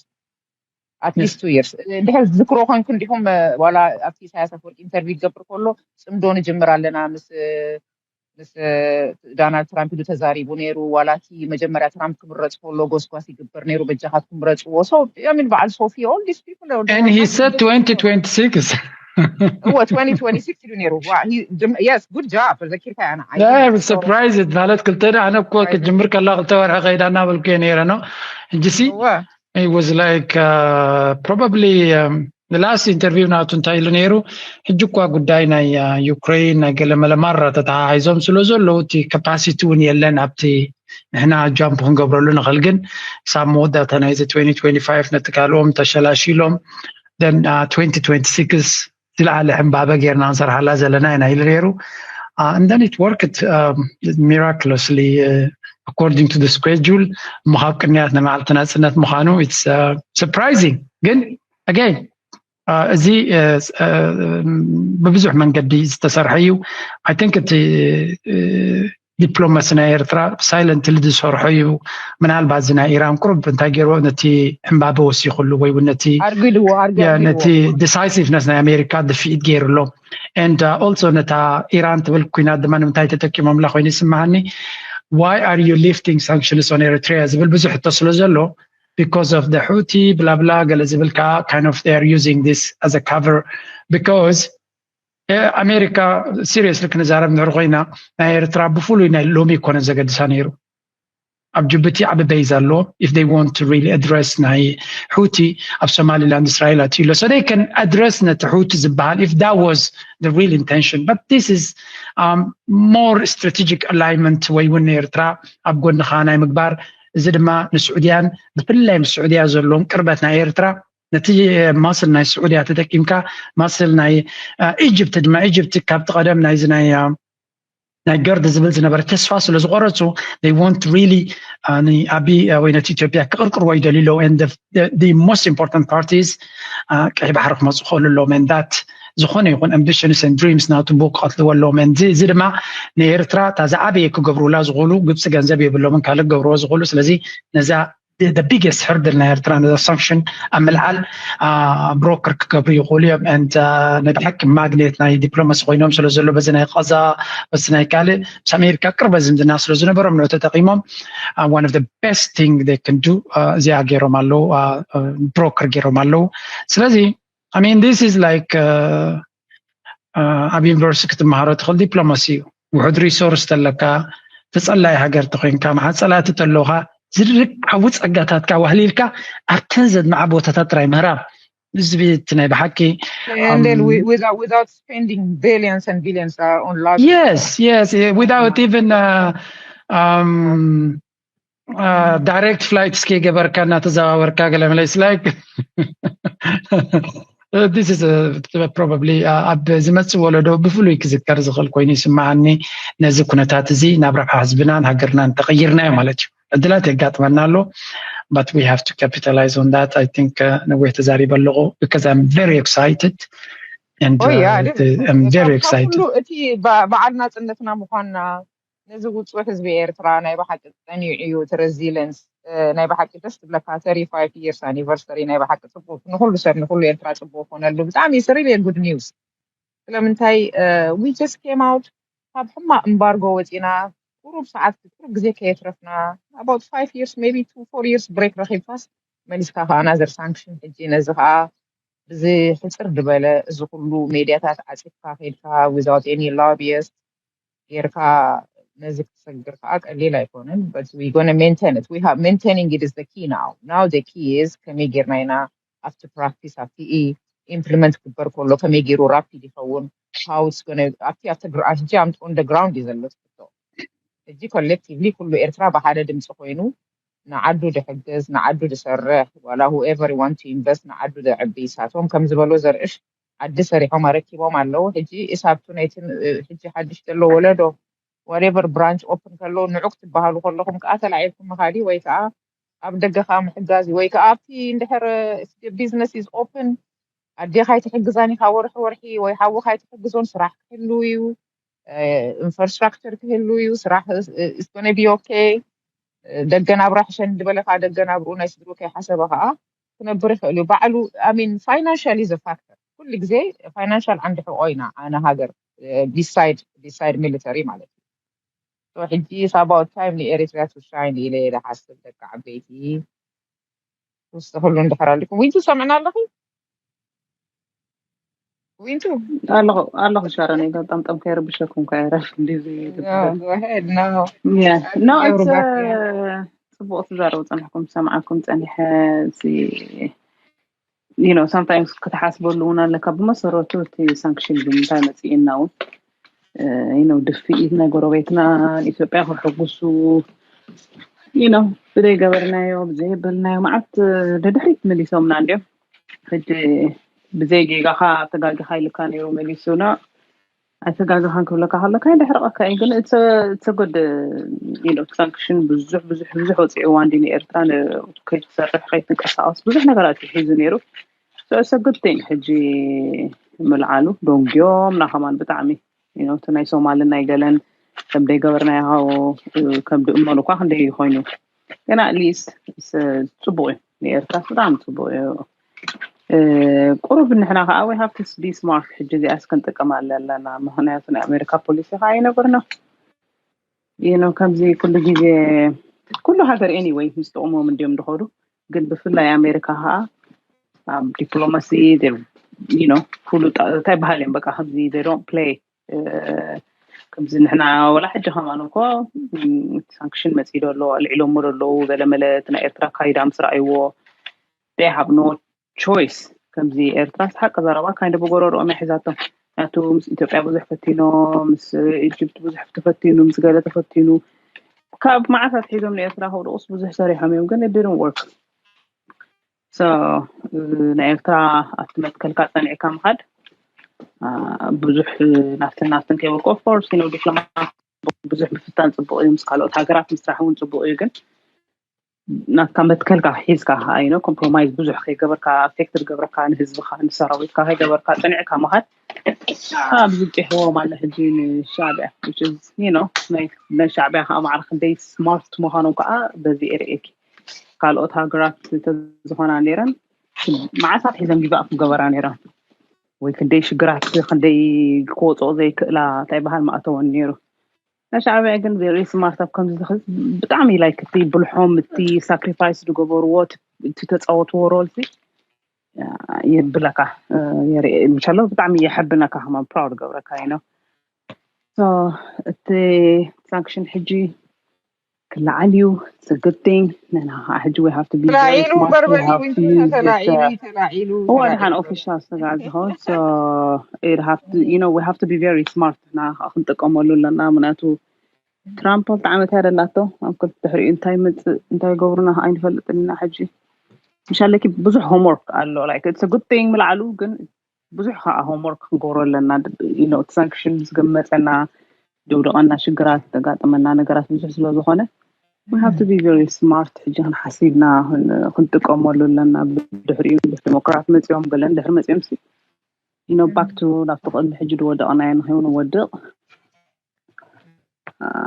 at least two years። እንድሕር ዝክሮ ኮንኩ እንዲኹም ዋላ ኣብቲ ኢሳያስ ኣፈወርቂ ኢንተርቪው ዝገብር ከሎ ፅምዶ ንጅምር ኣለና ምስ ምስ ዳናልድ ትራምፕ ኢሉ ተዛሪቡ ነይሩ። ዋላ እቲ መጀመርያ ትራምፕ ክምረፅ ከሎ ጎስጓስ ይግበር ነይሩ በጃኻትኩም ምረፅዎ። So I mean በዓል ሶፊ all these people and he said twenty twenty-six እወ twenty twenty-six ኢሉ ነይሩ። Yes good job ተዘኪርካ ያና surprised ማለት ክልተ ኣነ እኮ ክጅምር ከላ ክልተ ወርሒ ከይዳ እናበልኩ እየ ነይረ ነው እንጂ ሲ it was like uh, probably um, the last interview ናቱ እንታይ ኢሉ ነይሩ? ሕጂ እኳ ጉዳይ ናይ ዩክሬን ናይ ገለመለ ማራ ተተሓሒዞም ስለ ዘለዉ እቲ ካፓሲቲ እውን የለን ኣብቲ ንሕና ጃምፕ ክንገብረሉ ንኽእል ግን ክሳብ መወዳእታ ናይዚ twenty twenty-five ነቲ ካልኦም ተሸላሺሎም then uh, twenty twenty-six ዝለዓለ ዕምባበ ጌርና ንሰርሓላ ዘለና ኢና ኢሉ ነይሩ። Uh, and then it worked um, miraculously uh, according to the schedule እሞ ካብ ቅንያት ንመዓልቲ ናፅነት ምዃኑ it's uh, surprising ግን again uh, እዚ uh, uh, ብብዙሕ መንገዲ ዝተሰርሐ እዩ። I think እቲ uh, ዲፕሎማሲ ናይ ኤርትራ ሳይለንትሊ ዝሰርሖ እዩ። ምናልባት እዚ ናይ ኢራን ቁሩብ እንታይ ገይርዎ ነቲ ዕምባበ ወሲኽሉ ወይ እውን ነቲ ኣርጊልዎ ኣርጊልዎ ነቲ ዲሳይሲቭነስ ናይ ኣሜሪካ ድፍኢት ገይሩ ኣሎ and also ነታ ኢራን ትብል ኩናት ድማ ንምንታይ ተጠቂሞምላ ኮይኑ ይስምዓኒ why are you lifting sanctions on Eritrea ዝብል ብዙሕ ሕቶ ስለ ዘሎ because of the Houthi ብላብላ ገለ ዝብል ከዓ kind of they are using this as a cover because ኣሜሪካ ሲሪየስሊ ክንዛረብ ንድሕር ኮይና ናይ ኤርትራ ብፍሉይ ናይ ሎሚ ይኮነ ዘገድሳ ነይሩ ኣብ ጅቡቲ ዓቢ ቤዝ ኣለዎ if they want to really address ናይ Houthi ኣብ ሶማሊላንድ እስራኤል ኣትዩ ኣሎ so they can address ነቲ Houthi ዝበሃል if that was the real intention but this is um, more strategic alignment ወይ እውን ኤርትራ ኣብ ጎንኻ ናይ ምግባር እዚ ድማ ንስዑድያን ብፍላይ ምስ ስዑድያ ዘለዎም ቅርበት ናይ ኤርትራ ነቲ ማስል ናይ ስዑድያ ተጠቂምካ ማስል ናይ ኢጅፕት ድማ ኢጅፕት ካብቲ ቀደም ናይዚ ናይ ናይ ገርድ ዝብል ዝነበረ ተስፋ ስለ ዝቆረፁ they want really ንኣቢ ወይ ነቲ ኢትዮጵያ ክቅርቅርዎ ይደልዩ ኣለዉ and the most important part is ቀይ ባሕሪ ክመፁ ክኽእሉ ኣለዎም and that ዝኾነ ይኹን ambitions and dreams ናቱ ብኡ ክቐትልዎ ኣለዎም and እዚ ድማ ንኤርትራ እታ ዝዓበየ ክገብሩላ ዝኽእሉ ግብፂ ገንዘብ የብሎምን ካልእ ክገብርዎ ዝኽእሉ ስለዚ ነዛ the biggest hurdle ናይ ኤርትራ ነዛ ሳንክሽን ኣብ ምልዓል ብሮከር ክገብሩ ይኽእሉ እዮም and ናይ ብሓቂ ማግኔት ናይ ዲፕሎማሲ ኮይኖም ስለ ዘሎ በዚ ናይ ቀዛ በዚ ናይ ካልእ ምስ ኣሜሪካ ቅርበት ዝምድና ስለ ዝነበሮም ንዑ ተጠቂሞም one of the best thing they can do እዚኣ ገይሮም ኣለዉ ብሮከር ገይሮም ኣለዉ ስለዚ I mean this is like ኣብ ዩኒቨርሲቲ ክትመሃሮ ትኽእል ዲፕሎማሲ እዩ ውሑድ ሪሶርስ ተለካ፣ ተጸላኢ ሃገር ተኮይንካ፣ መዓ ጸላእቲ ተለውካ፣ ዝርከቡ ጸጋታትካ ዋህሊልካ ኣብተን ዘድምዓ ቦታታት ጥራይ ምህራብ። እዚ ቤት ናይ ብሓቂ and then we, without without spending billions and billions uh, on love yes yes without even uh, um, uh, direct flights ከይገበርካ እናተዘዋወርካ ገለ መለስ like this is probably ኣብ ዝመፅእ ወለዶ ብፍሉይ ክዝከር ዝኽእል ኮይኑ ይስምዓኒ። ነዚ ኩነታት እዚ ናብ ረብሓ ህዝብናን ሃገርናን ተቐይርናዮ ማለት እዩ። ዕድላት የጋጥመና ኣሎ but we have to capitalize on that. I think ነዊሕ ተዛሪበ ኣለኹ because I'm very excited and Oh, yeah, uh, I'm very excited. ኩሉ እቲ በ- በዓል ናፅነትና ምኳንና ነዚ ውፁዕ ህዝቢ ኤርትራ ናይ ብሓቂ ፀኒዑ እዩ እቲ resilience ናይ ብሓቂ ደስ ትብለካ thirty five years anniversary ናይ ብሓቂ ፅቡቅ ንኩሉ ሰብ ንኩሉ ኤርትራ ፅቡቅ ኮነሉ ብጣዕሚ is really good news ስለምንታይ we just came out ካብ ሕማቅ embargo ወፂና ቁሩብ ሰዓት ቁሩብ ግዜ ከየትረፍና about five years maybe two four years break ረኪብካስ መሊስካ ከዓ another sanction ሕጂ ነዚ ከዓ ብዝሕፅር ዝበለ እዚ ኩሉ ሜድያታት ዓፂፍካ ከይድካ without any lobbyist ጌርካ ነዚ ክትሰግር ከዓ ቀሊል ኣይኮነን but we gonna maintain it we have maintaining it is the key now now the key is ከመይ ጌርና ኢና ኣብቲ practice ኣብቲ implement ክግበር ከሎ ከመይ ገይሩ rapid ይኸውን how it's gonna ኣብቲ ኣብቲ gra- ሕጂ on the ground እዩ ዘሎ ትሕቶ ሕጂ collectively ኩሉ ኤርትራ ብሓደ ድምፂ ኮይኑ ንዓዱ ድሕግዝ ንዓዱ ድሰርሕ ዋላ whoever want to invest ንዓዱ ደዕቢ ሳቶም ከም ዝበሎ ዘርእሽ ዓዲ ሰሪሖም ኣረኪቦም ኣለዉ ሕጂ እሳብቱ ናይቲ ሕጂ ሓድሽ ዘሎ ወለዶ whatever branch open ከለዉ ንዑ ክትበሃሉ ከለኹም ከዓ ተላዒልኩም ምኻዲ ወይ ከዓ ኣብ ደገ ከዓ ምሕጋዝ ወይ ከዓ ኣብቲ እንድሕር business is open ኣዴኻ ኣይትሕግዛን ኢኻ ወርሒ ወርሒ ወይ ሓውኻ ኣይትሕግዞን ስራሕ ክህሉ እዩ infrastructure ክህሉ እዩ ስራሕ is gonna be okay ደገ ናብራ ሕሸኒ ዝበለ ከዓ ደገ ናብርኡ ናይ ስድሩ ከይሓሰበ ከዓ ክነብር ይኽእል እዩ ባዕሉ I mean financial is a factor ኩሉ ግዜ financial ዓንዲ ሕቆ ኢና ኣነ ሃገር beside beside military ማለት እዩ So ሕጂ is about time ን Eritrea to shine ኢለ እየ ዝሓስብ ደቂ ዓበይቲ ውስጥ ሁሉ እንድሕር ኣለኩም ዊንቱ ሰምዕና ኣለኺ ዊንቱ ኣለኹ ኣለኹ ሻረን ገጣምጣም ከይረብሸኩም ከይረፍ እንዲ go ahead no no it's ጽቡቅ ትዛረቡ ጸኒሕኩም ሰምዓኩም ጸኒሐ you know sometimes ክትሓስበሉ እውን ኣለካ ብመሰረቱ እቲ sanction ብምንታይ መፅእና እውን you know ድፍኢት ናይ ጎረቤትና ኢትዮጵያ ክሕጉሱ you know ብዘይገበርናዮ ብዘይበልናዮ መዓት ንድሕሪት መሊሶምና እንዲዮም ሕጂ ብዘይ ጌጋኻ ተጋጊኻ ኢልካ ነይሩ መሊሱና ኣይተጋግኻን ክብለካ ከሎ ካይደ ሕርቐካ እዩ ግን it's a good you know sanction ብዙሕ ብዙሕ ብዙሕ ወፂዕዋ እንዲ ንኤርትራ ከይትሰርሕ ከይትንቀሳቀስ ብዙሕ ነገራት እዩ ሒዙ ነይሩ it's a good thing ሕጂ ምልዓሉ ደንጊዮምና ከማን ብጣዕሚ you know እቲ ናይ ሶማልን ናይ ገለን ከም ደይገበርናዮ ከም ድእመኑ እኳ ክንደይ ኮይኑ ግን at least ፅቡቅ እዩ ንኤርትራ ብጣዕሚ ፅቡቅ እዩ ቁሩብ ንሕና ከዓ we have to be smart ሕጂ እዚኣስ ክንጥቀም ኣለና ምክንያቱ ናይ ኣሜሪካ ፖሊሲ ከዓ ኣይነብርና you know ከምዚ ኩሉ ግዜ ኩሉ ሃገር anyway ምስ ጥቅሞም እንዲዮም ዝኸዱ ግን ብፍላይ ኣሜሪካ ከዓ ኣብ ዲፕሎማሲ you know ፍሉጥ እንታይ በሃል እዮም በቃ ከምዚ they don't play ከምዚ ንሕና ወላ ሕጂ ከማን እኮ sanction መፂኡ ዶ ኣሎ ኣልዒሎሞ ዶ ኣለዉ ገለ መለ እቲ ናይ ኤርትራ ኣካይዳ ምስ ረኣይዎ they have no choice ከምዚ ኤርትራ ሓቂ ዘረባ kind of ብጎረርኦም እያ ሒዛቶም ምክንያቱ ምስ ኢትዮጵያ ብዙሕ ፈቲኖም ምስ ኢጅፕት ብዙሕ ተፈቲኑ ምስ ገለ ተፈቲኑ ካብ መዓት ኣትሒዞም ንኤርትራ ከውድቁስ ብዙሕ ሰሪሖም እዮም ግን it didn't work so ንኤርትራ ኣብቲ መትከልካ ጸኒዕካ ምኻድ ብዙሕ ናፍትን ናፍትን ከይበልኩ of course you know ዲፕሎማት ብዙሕ ምፍታን ጽቡቕ እዩ ምስ ካልኦት ሃገራት ምስራሕ እውን ጽቡቕ እዩ ግን ናትካ መትከልካ ሒዝካ you know compromise ብዙሕ ከይገበርካ affect ዝገብረካ ንህዝብኻ ንሰራዊትካ ከይገበርካ ጸኒዕካ ምኻድ ብዙ ጢሕዎም ኣለ ሕጂ ንሻዕብያ you know ናይ ሻዕብያ ከዓ ማዕረ ክንደይ smart ምዃኖም ከዓ በዚ ርእየኪ ካልኦት ሃገራት ተዝኾና ነይረን መዓት ኣትሒዘን give up ክገበራ ነይረን ወይ ክንደይ ሽግራት ክንደይ ክወፅኦ ዘይክእላ እንታይ በሃል ምኣተወን ነይሩ ናይ ሻዕብያ ግን very smart ኣብ ከምዚ ዝኽእል ብጣዕሚ like እቲ ብልሖም እቲ sacrifice ዝገበርዎ እቲ ተፃወትዎ role ሲ የብለካ የርኢ ምሻሎ ብጣዕሚ የሐብነካ ከማን proud ገብረካ you know So እቲ ሳንክሽን ሕጂ ክለዓል እዩ። It's a good thing. ንሕና ከዓ ሕጂ we have to be very ተላዒሉ smart. እምበር We በሊ have to ዊንታ use this. ተላዒሉ Uh, እዩ ተላዒሉ እዋ ተላዒሉ ድሓን ኦፊሻል ስጋት ዝኸውን so it have to, you know, we have to be very smart. ንሕና ከዓ ክንጥቀመሉ ኣለና። ምክንያቱ ትራምፕ ክልተ ዓመት እያ ደላቶ። ኣብ ክልተ ድሕሪኡ እንታይ ይመፅእ እንታይ ይገብሩና ከዓ ኣይንፈልጥን ኢና። ሕጂ ምሻለኪ ብዙሕ homework ኣሎ። Like it's a good thing ምልዓሉ፣ ግን ብዙሕ ከዓ homework ክንገብሮ ኣለና። You know, ሳንክሽን ዝገመፀና ዝውደቐና ሽግራት ዘጋጠመና ነገራት ብዙሕ ስለ ዝኾነ we have to be very smart። ሕጂ ክንሓሲብና ክንጥቀመሉ ኣለና። ብድሕሪኡ ዲሞክራት መፂኦም ገለን ድሕሪ መፂኦም ሲ you know, back to ናብቲ ቅድሚ ሕጂ ዝወደቕናዮ ንኸይንወድቕ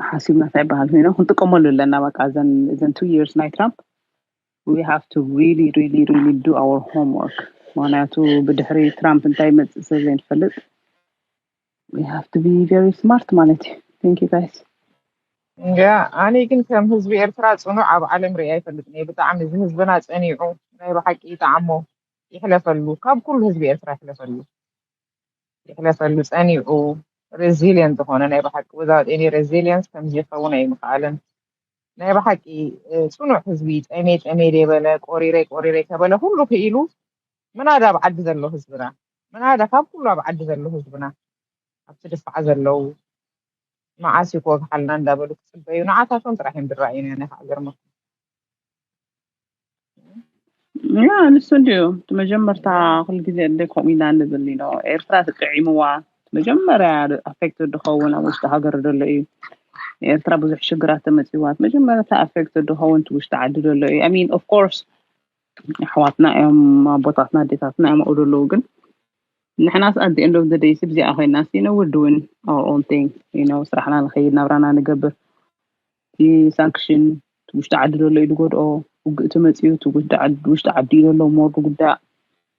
ሓሲብና እንታይ ይበሃል ኮይኖም ክንጥቀመሉ ኣለና። በቃ እዘን እዘን two years ናይ ትራምፕ we have to really really really do our homework። ምክንያቱ ብድሕሪ ትራምፕ እንታይ ይመፅእ ስለ ዘይንፈልጥ we have to be very smart ማለት እዩ። Thank you guys. ያ ኣነ ግን ከም ህዝቢ ኤርትራ ፅኑዕ ኣብ ዓለም ሪኣ ኣይፈልጥን እየ። ብጣዕሚ እዚ ህዝብና ፀኒዑ ናይ ብሓቂ ይጠዓሞ ይሕለፈሉ፣ ካብ ኩሉ ህዝቢ ኤርትራ ይሕለፈሉ ይሕለፈሉ ፀኒዑ resilient ዝኾነ ናይ ብሓቂ without any resilience ከምዚ ይኸውን ኣይምኽኣልን። ናይ ብሓቂ እ፣ ፅኑዕ ህዝቢ ጠሜ ጠሜ ደይበለ ቆሪረ ቆሪረ ከበለ ኩሉ ክኢሉ ምናዳ ኣብ ዓዲ ዘሎ ህዝብና ምናዳ ካብ ኩሉ ኣብ ዓዲ ዘሎ ህዝብና ኣብቲ ድፋዕ ዘለዉ መዓስ ይኮግሓልና እንዳበሉ ክፅበዩ ንዓታቶም ጥራሕ እዮም ዝረኣዩና። ናይ ከዓ ገርመኩም ያ ንሱ እንዲዩ እቲ መጀመርታ ኩሉ ግዜ እንደ ከምኡ ኢና ንብል ኢና። ኤርትራ ትጥዒምዋ እቲ መጀመርያ ኣፌክትድ ዝኸውን ኣብ ውሽጢ ሃገር ዘሎ እዩ። ኤርትራ ብዙሕ ሽግራት ተመፂዋ እቲ መጀመርታ ኣፌክትድ ዝኸውን እቲ ውሽጢ ዓዲ ዘሎ እዩ። I mean of course ኣሕዋትና እዮም ኣቦታትና ኣዴታትና እዮም ኣብኡ ዘለዉ ግን ንሕናስ at the end of the day ስብዚኣ ኮይና ሲ ነው doing our own thing you know ስራሕና ንኸይድ ናብራና ንገብር እቲ ሳንክሽን ውሽጢ ዓዲ ዘሎ እዩ ዝጎድኦ ውግእ ተመፅኡ እቲ ውሽጢ ዓዲ እዩ ዘሎ ሞር ዝጉዳእ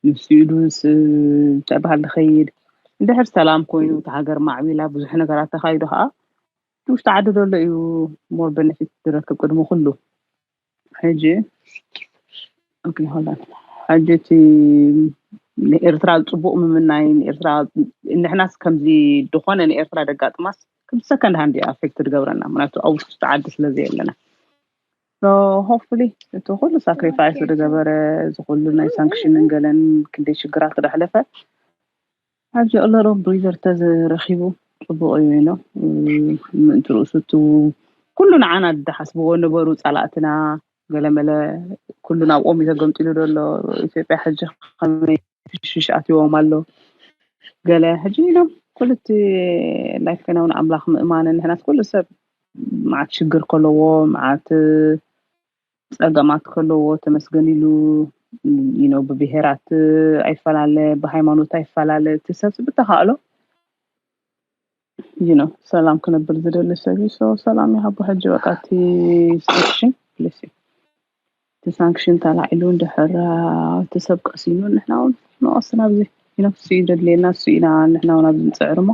ንሱ ኢሉ እንታይ በሃል ዝኸይድ እንድሕር ሰላም ኮይኑ እቲ ሃገር ማዕቢላ ብዙሕ ነገራት ተኻይዱ ከዓ እቲ ውሽጢ ዓዲ ዘሎ እዩ ሞር በነፊት ዝረክብ ቅድሚ ኩሉ ሕጂ okay hold on ሕጂ እቲ ንኤርትራ ፅቡቅ ምምናይ ንኤርትራ ንሕናስ ከምዚ ዝኾነ ንኤርትራ ደጋጥማስ ከም ሰከንድ ሃንድ ኣፌክት ዝገብረና ምክንያቱ ኣብ ውሽጢ ዓዲ ስለ ዘየለና so hopefully እቲ ኩሉ ሳክሪፋይስ ዝገበረ እዚ ኩሉ ናይ ሳንክሽንን ገለን ክንደይ ሽግራት ክዳሕለፈ ኣብዚ ኣለሮ ብሪዘር ተዝረኪቡ ፅቡቅ እዩ ኖ ምእንቲ ርእሱ እቲ ኩሉ ንዓና ዝሓስብዎ ነበሩ ፀላእትና ገለመለ ኩሉ ናብኦም እዩ ተገምጢሉ ዘሎ ኢትዮጵያ ሕጂ ከመይ ሽሽ ኣትዎም ኣሎ ገለ ሕጂ ኢሎም ኩሉ እቲ ላይፍ ከናውን ኣምላኽ ምእማንን ንሕናት ኩሉ ሰብ መዓት ሽግር ከለዎ መዓት ፀገማት ከለዎ ተመስገን ኢሉ you know ብብሄራት ኣይፈላለ ብሃይማኖት ኣይፈላለ እቲ ሰብ ብተኻእሎ you know ሰላም ክነብር ዝደሊ ሰብ እዩ so ሰላም ይሃቦ ሕጂ በቃ እቲ ሳንክሽን ፕሊስ እቲ ሳንክሽን ተላዒሉ እንድሕር እቲ ሰብ ቀሲኑ ንሕና እውን ንቐስን ኣብዚ you know እሱ እዩ ዘድልየና እሱ ኢና ንሕና እውን ኣብዚ ንፅዕር እሞ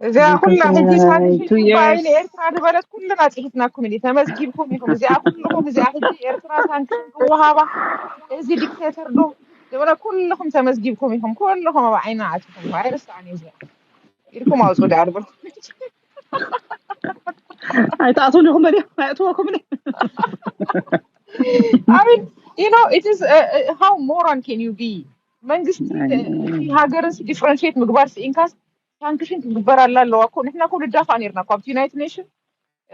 እዚኣ ኩላ ሕጂ ሳንክሽን ትባይ ንኤርትራ ዝበለት ኩልና ፅሒፍናኩም ኢ ተመዝጊብኩም ኢኹም እዚኣ ኩልኹም እዚኣ ሕጂ ኤርትራ ሳንክሽን ክወሃባ እዚ ዲክቴተር ዶ ዝበለ ኩልኹም ተመዝጊብኩም ኢኹም ኩልኹም ኣብ ዓይና ኣትኹም ኣይረሳዕን እዩ እዚኣ ኢድኩም ኣውፁ ዳ ኣድበልኩም ኣይትኣትውን ኢኹም በል ኣይእትወኩም I mean, you know, it is uh, uh, how moron can you be? መንግስቲ ሃገርን differentiate ምግባር ስኢንካስ ሳንክሽን ክግበረላ ኣለዋ እኮ ንሕና እኮ ንዳፋእ ነርና እኮ ኣብቲ ዩናይትድ ኔሽን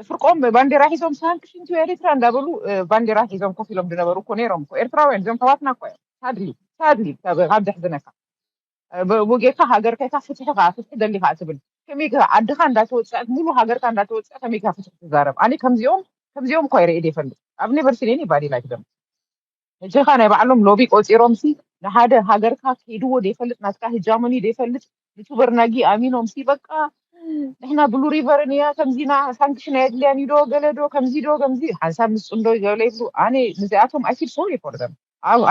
ፍርቆም ባንዴራ ሒዞም ሳንክሽን ቱ ኤሪትራ እንዳበሉ ባንዴራ ሒዞም ኮፍ ኢሎም ዝነበሩ እኮ ነይሮም እኮ ኤርትራውያን እዞም ኣሕዋትና እኮ እዮም ሳድሊ ሳድሊ ካብ ዘሕዝነካ ብጌርካ ሃገር ከይካ ፍትሒ ከዓ ፍትሒ ደሊ ከዓ ትብል ከመይ ዓድካ እንዳተወፀዕት ሙሉ ሃገርካ እንዳተወፀ ከመይ ፍትሒ ትዛረብ ኣነ ከምዚኦም ከምዚኦም እኳ ይርኢ ይፈልጥ ኣብ never seen anybody like them ሕጂ ካ ናይ ባዕሎም ሎቢ ቆፂሮም ሲ ንሓደ ሃገርካ ከይድዎ ዘይፈልጥ ናትካ ህጃመኒ ዘይፈልጥ ዩቱበር ናጊ ኣሚኖም ሲ በቃ ንሕና ብሉ ሪቨርን እያ ከምዚና ሳንክሽን ኣየድልያን ዶ ገለ ዶ ከምዚ ዶ ከምዚ ሓንሳብ ምስ ፅምዶ ገለ ይብሉ ኣነ ንዚኣቶም I feel sorry for them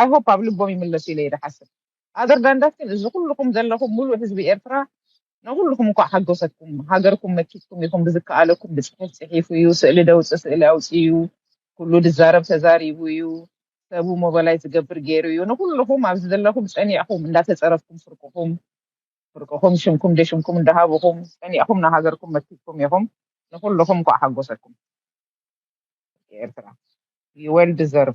I hope ኣብ ልቦም ይምለሱ ኢለ ይደሓስብ other than that ግን እዚ ኩልኹም ዘለኹም ሙሉእ ህዝቢ ኤርትራ ንኩልኹም እንኳዕ ሓጎሰኩም ሃገርኩም መኪትኩም ኢኹም ብዝከኣለኩም ብፅሑፍ ፅሒፉ እዩ ስእሊ ደውፅእ ስእሊ ኣውፅኡ እዩ ኩሉ ዝዛረብ ተዛሪቡ እዩ ሰቡ mobilize ዝገብር ገይሩ እዩ ንኩልኹም ኣብዚ ዘለኹም ፀኒዕኹም እንዳተፀረፍኩም ፍርቅኹም ፍርቅኹም ሽምኩም ደሽምኩም እንዳሃብኹም ጸኒዕኹም ንሃገርኩም መኪትኩም ኢኹም። ንኹልኹም እንኳዕ ሓጎሰኩም። ኤርትራ you well deserve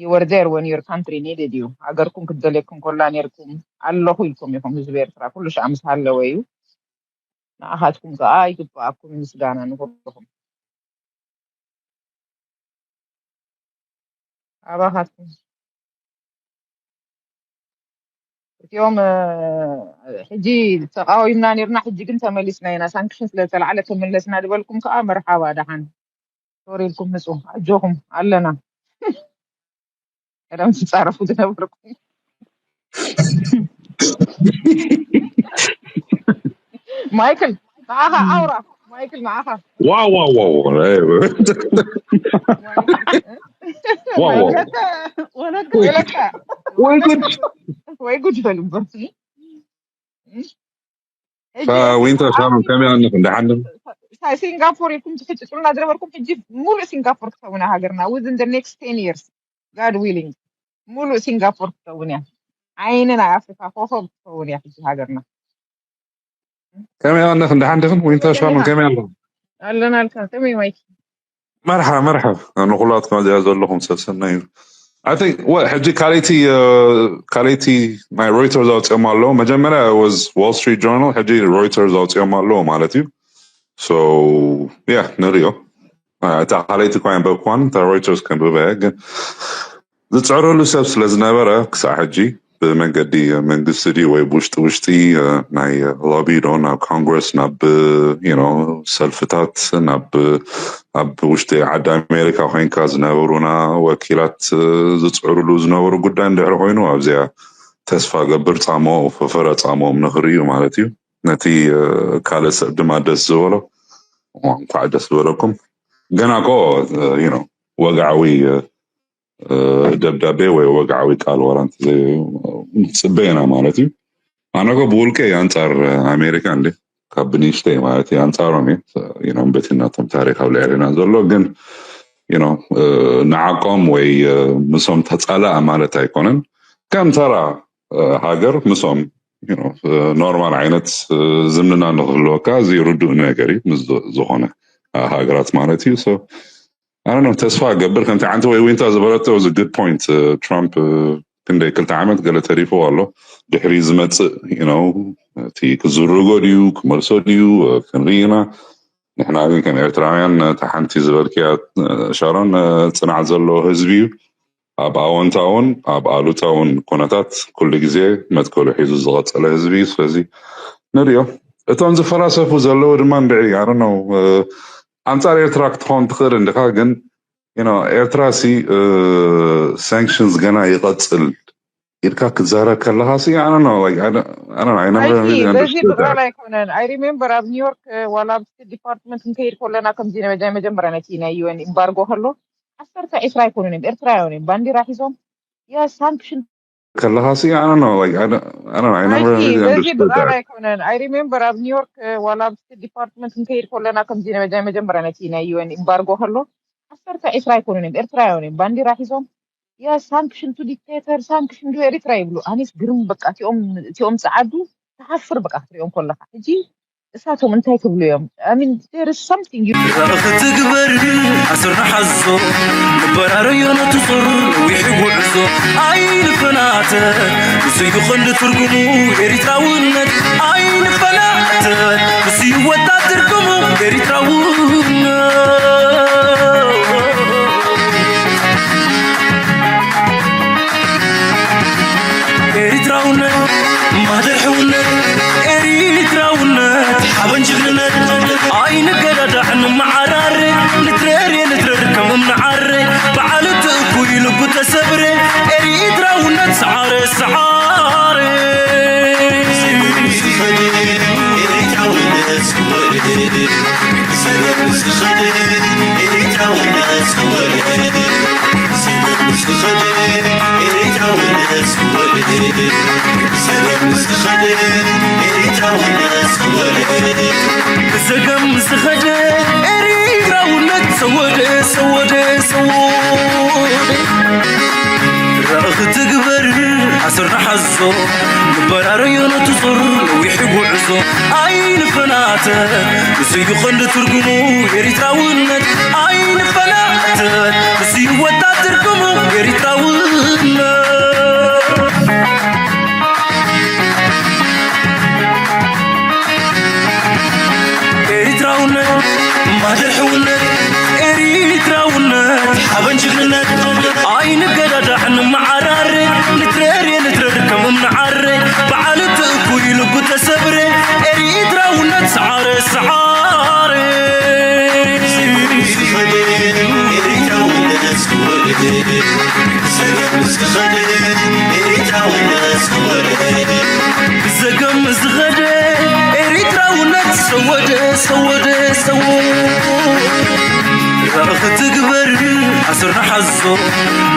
you were there when your country needed you ሃገርኩም ክትደልየኩም ኮላ ነርኩም ኣለኹ ኢልኩም ኢኹም። ህዝቢ ኤርትራ ኩሉ ሻዕ ምስ ሃለወ እዩ። ንኣኻትኩም ከዓ ይግባኣኩም ምስጋና ንኹልኹም። ኣባኻትኩም እቲኦም ሕጂ ተቃዊምና ነርና፣ ሕጂ ግን ተመሊስና ኢና። ሳንክሽን ስለ ዝተላዕለ ተመለስና ዝበልኩም ከዓ መርሓባ ደሓን ሶሪ ኢልኩም ምፁ። ኣጆኹም ኣለና። ቀደም ትፃረፉ ዝነበርኩም ማይክል ንዓኻ ኣውራ። ማይክል ንዓኻ ዋው ዋው ዋው ወለካ ወይ ጉድ ወይ ጉድ በል እምበር። ዊንተር ሳሎን ከመይ ኣለኹም? ደሓን ዶ? ሲንጋፖር ኢልኩም ትሕጭጭሉና ዝነበርኩም ሕጂ ሙሉእ ሲንጋፖር ክትከውና ሃገርና within the next ten years God willing ሙሉእ ሲንጋፖር ክትከውን እያ። ዓይኒ ናይ ኣፍሪካ ኮኸብ ክትከውን እያ ሕጂ ሃገርና። ከመይ ኣለኽን? ደሓን ዲኽን? ዊንተር ሳሎን ከመይ ኣለኹም? ኣለና ኣልካ ከመይ ማይክ? መርሓ መርሓ ንኩላትኩም እዚኣ ዘለኹም ሰብ ሰናይ እዩ። I think what ሕጂ ካልይቲ ካልይቲ ናይ ሮይተርስ ኣውፅኦም ኣለዉ። መጀመርያ was Wall Street Journal፣ ሕጂ ሮይተርስ ኣውፅኦም ኣለዉ ማለት እዩ። So yeah ንሪኦ። እታ ካልይቲ እኳ የንበብኳን እታ ሮይተርስ ከንብበ እየ፣ ግን ዝፅዕረሉ ሰብ ስለ ዝነበረ ክሳዕ ሕጂ ብመንገዲ መንግስቲ ድዩ ወይ ብውሽጢ ውሽጢ ናይ ሎቢ ዶ ናብ ኮንግረስ ናብ you know ሰልፍታት ናብ ኣብ ውሽጢ ዓዲ ኣሜሪካ ኮይንካ ዝነበሩና ወኪላት ዝፅዕሩሉ ዝነበሩ ጉዳይ እንድሕር ኮይኑ ኣብዚኣ ተስፋ ገብር ፃሞ ፈፈረ ፃሞም ንኽርእዩ ማለት እዩ። ነቲ ካልእ ሰብ ድማ ደስ ዝበሎ እንኳዕ ደስ ዝበለኩም። ገና ኮ you know ወግዓዊ ደብዳቤ ወይ ወግዓዊ ቃል ዋላ ንፅበ ኢና ማለት እዩ። ኣነ ኮ ብውልቀ ኣንፃር ኣሜሪካ እንዲ ካብ ብንእሽተይ ማለት እዩ ኣንፃሮም እየ ም በቲ ናቶም ታሪክ ኣብ ልዕልና ዘሎ ግን ንዓቆም ወይ ምሶም ተፃላእ ማለት ኣይኮነን። ከም ተራ ሃገር ምሶም ኖርማል ዓይነት ዝምድና ንክህልወካ እዚ ርዱእ ነገር እዩ ምስ ዝኾነ ሃገራት ማለት እዩ። I don't know ተስፋ ገብር ከምቲ ዓንቲ ወይ ዊንታ ዝበለቶ was a good point። ትራምፕ ክንደይ ክልተ ዓመት ገለ ተሪፎ ኣሎ ድሕሪ ዝመፅእ you know እቲ ክዝርጎ ድዩ ክመልሶ ድዩ ክንርኢ ኢና። ንሕና ግን ከም ኤርትራውያን እታ ሓንቲ ዝበልክያ ሻሮን ፅናዕ ዘለዎ ህዝቢ እዩ። ኣብ ኣወንታውን ኣብ ኣሉታውን ኩነታት ኩሉ ግዜ መትከሉ ሒዙ ዝቐፀለ ህዝቢ እዩ። ስለዚ ንሪኦ እቶም ዝፈላሰፉ ዘለዉ ድማ እንድዒ I don't know ኣንፃር ኤርትራ ክትኸውን ትኽእል እንዲኻ ግን you know ኤርትራ ሲ sanctions ገና ይቐፅል ኢልካ ክትዛረብ ከለኻ ሲ I don't know like I don't- I don't know I never ማይኪ really በዚ understood ብቃል that። ኣይኮነን። I remember ኣብ ኒውዮርክ ዋላ ኣብ ስቴት ዲፓርትመንት ክንከይድ ከለና ከምዚ ናይ መጀመርያ ነቲ ናይ ዩ ኤን ኢምባርጎ ከሎ ዓሰርተ ዒስራ ኣይኮኑን እዮም ኤርትራውያን እዮም ባንዲራ ሒዞም የ ሳንክሽን ከለኻ ሲ I don't know like I don't- I don't know I never ማይኪ really በዚ understood ብቃል that። ኣይኮነን። I remember ኣብ ኒውዮርክ ዋላ ኣብ ስቴት ዲፓርትመንት ክንከይድ ከለና ከምዚ ናይ መጀመርያ ነቲ ናይ ዩ ኤን ኢምባርጎ ከሎ ዓሰርተ ዒስራ ኣይኮኑን እዮም ኤርትራውያን እዮም ባንዲራ ሒዞም የ ሳንክሽን ቱ ዲክቴተር ሳንክሽን ቱ ኤሪትራ ይብሉ። ኣነስ ግርም በቃ እቲኦም እቲኦም ጸዓዱ ትሓፍር በቃ ክትሪኦም ከለኻ ሕጂ እሳቶም እንታይ ክብሉ እዮም? I mean there is something you ክትግበር ኣስር ንሓዞ ንበራረዮ ነቲ ጾር ነዊሕ ጉዕዞ ኣይንፈናተ ንስዩ ቐንዲ ትርጉሙ ኤሪትራውነት ኣይንፈናተ ንስዩ ወጣት ትርጉሙ ኤሪትራውነት ኤሪትራውነት ማህደር ሕውነት ኤሪትራውነት ሓበን ጅግንነት ኣይንገዳዳዕ ንመዓራረ ንትረር ንትረር ከም እምኒ ዓረ በዓል እቲ እኩይ ልቡ ተሰብረ ኤሪትራውነት ሰዓረ ሰዓረ ኤሪትራውነት ብዘገም ዝኸደ ኤሪትራውነት ሰወደ ሰወደ ሰወደ ራእኺ ትግበር ኣስር ንሓዞ በራረዮ ነቲ ዞር ነዊሕ ጉዕዞ ኣይንፈናተት፣ ንስዩ ቀንዲ ትርጉሙ ኤሪትራውነት። ኣይንፈናተት፣ ንስዩ ወታ ትርጉሙ ኤሪትራውነት። ኤሪትራውነት ማደር ሕውነት፣ ኤሪትራውነት ሓበን ጅግንነት። ኣይንገዳዳዕ ንመዓራረ፣ ንትረር ንትረር ከም እምኒ ዓረ፣ በዓል እቲ እኩይ ልቡ ተሰብረ። ኤሪትራውነት ሰዓረ ሰዓረ። ብዘገም ዝኸደ ኤሪትራውነት ሰወደ ሰወደ ሰወ። ራእኺ ትግበር ኣስርና ሓዞ፣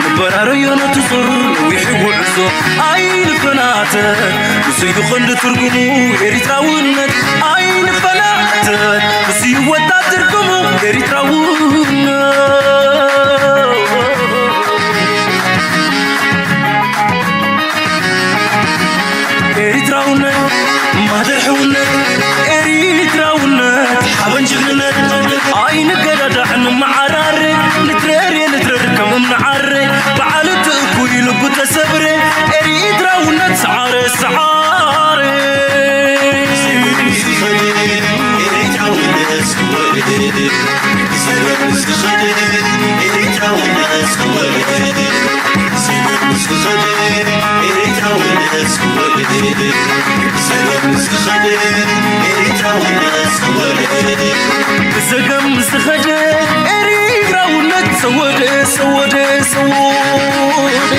ንበራረዮ ነቲ ዞር ነዊሕ ጉዕዞ። ኣይንፈናተት፣ ንስዩ ቀንዲ ትርጉሙ ኤሪትራውነት። ኣይንፈናተት፣ ንስዩ ወታ ትርጉሙ ኤሪትራውነት። ኤሪትራውነት ማደር ሕውነት፣ ኤሪትራውነት ሓበን ጅግንነት። ኣይንገዳዳዕ ንመዓራረ፣ ንትረር ንትረር ከም እምኒ ዓረ፣ በዓል እቲ እኩይ ልቡ ተሰብረ። ኤሪትራውነት ሰዓረ ሰዓረ። ብዘገም ዝኸደ ኤሪትራውነት ሰወደ ሰወደ ሰወደ።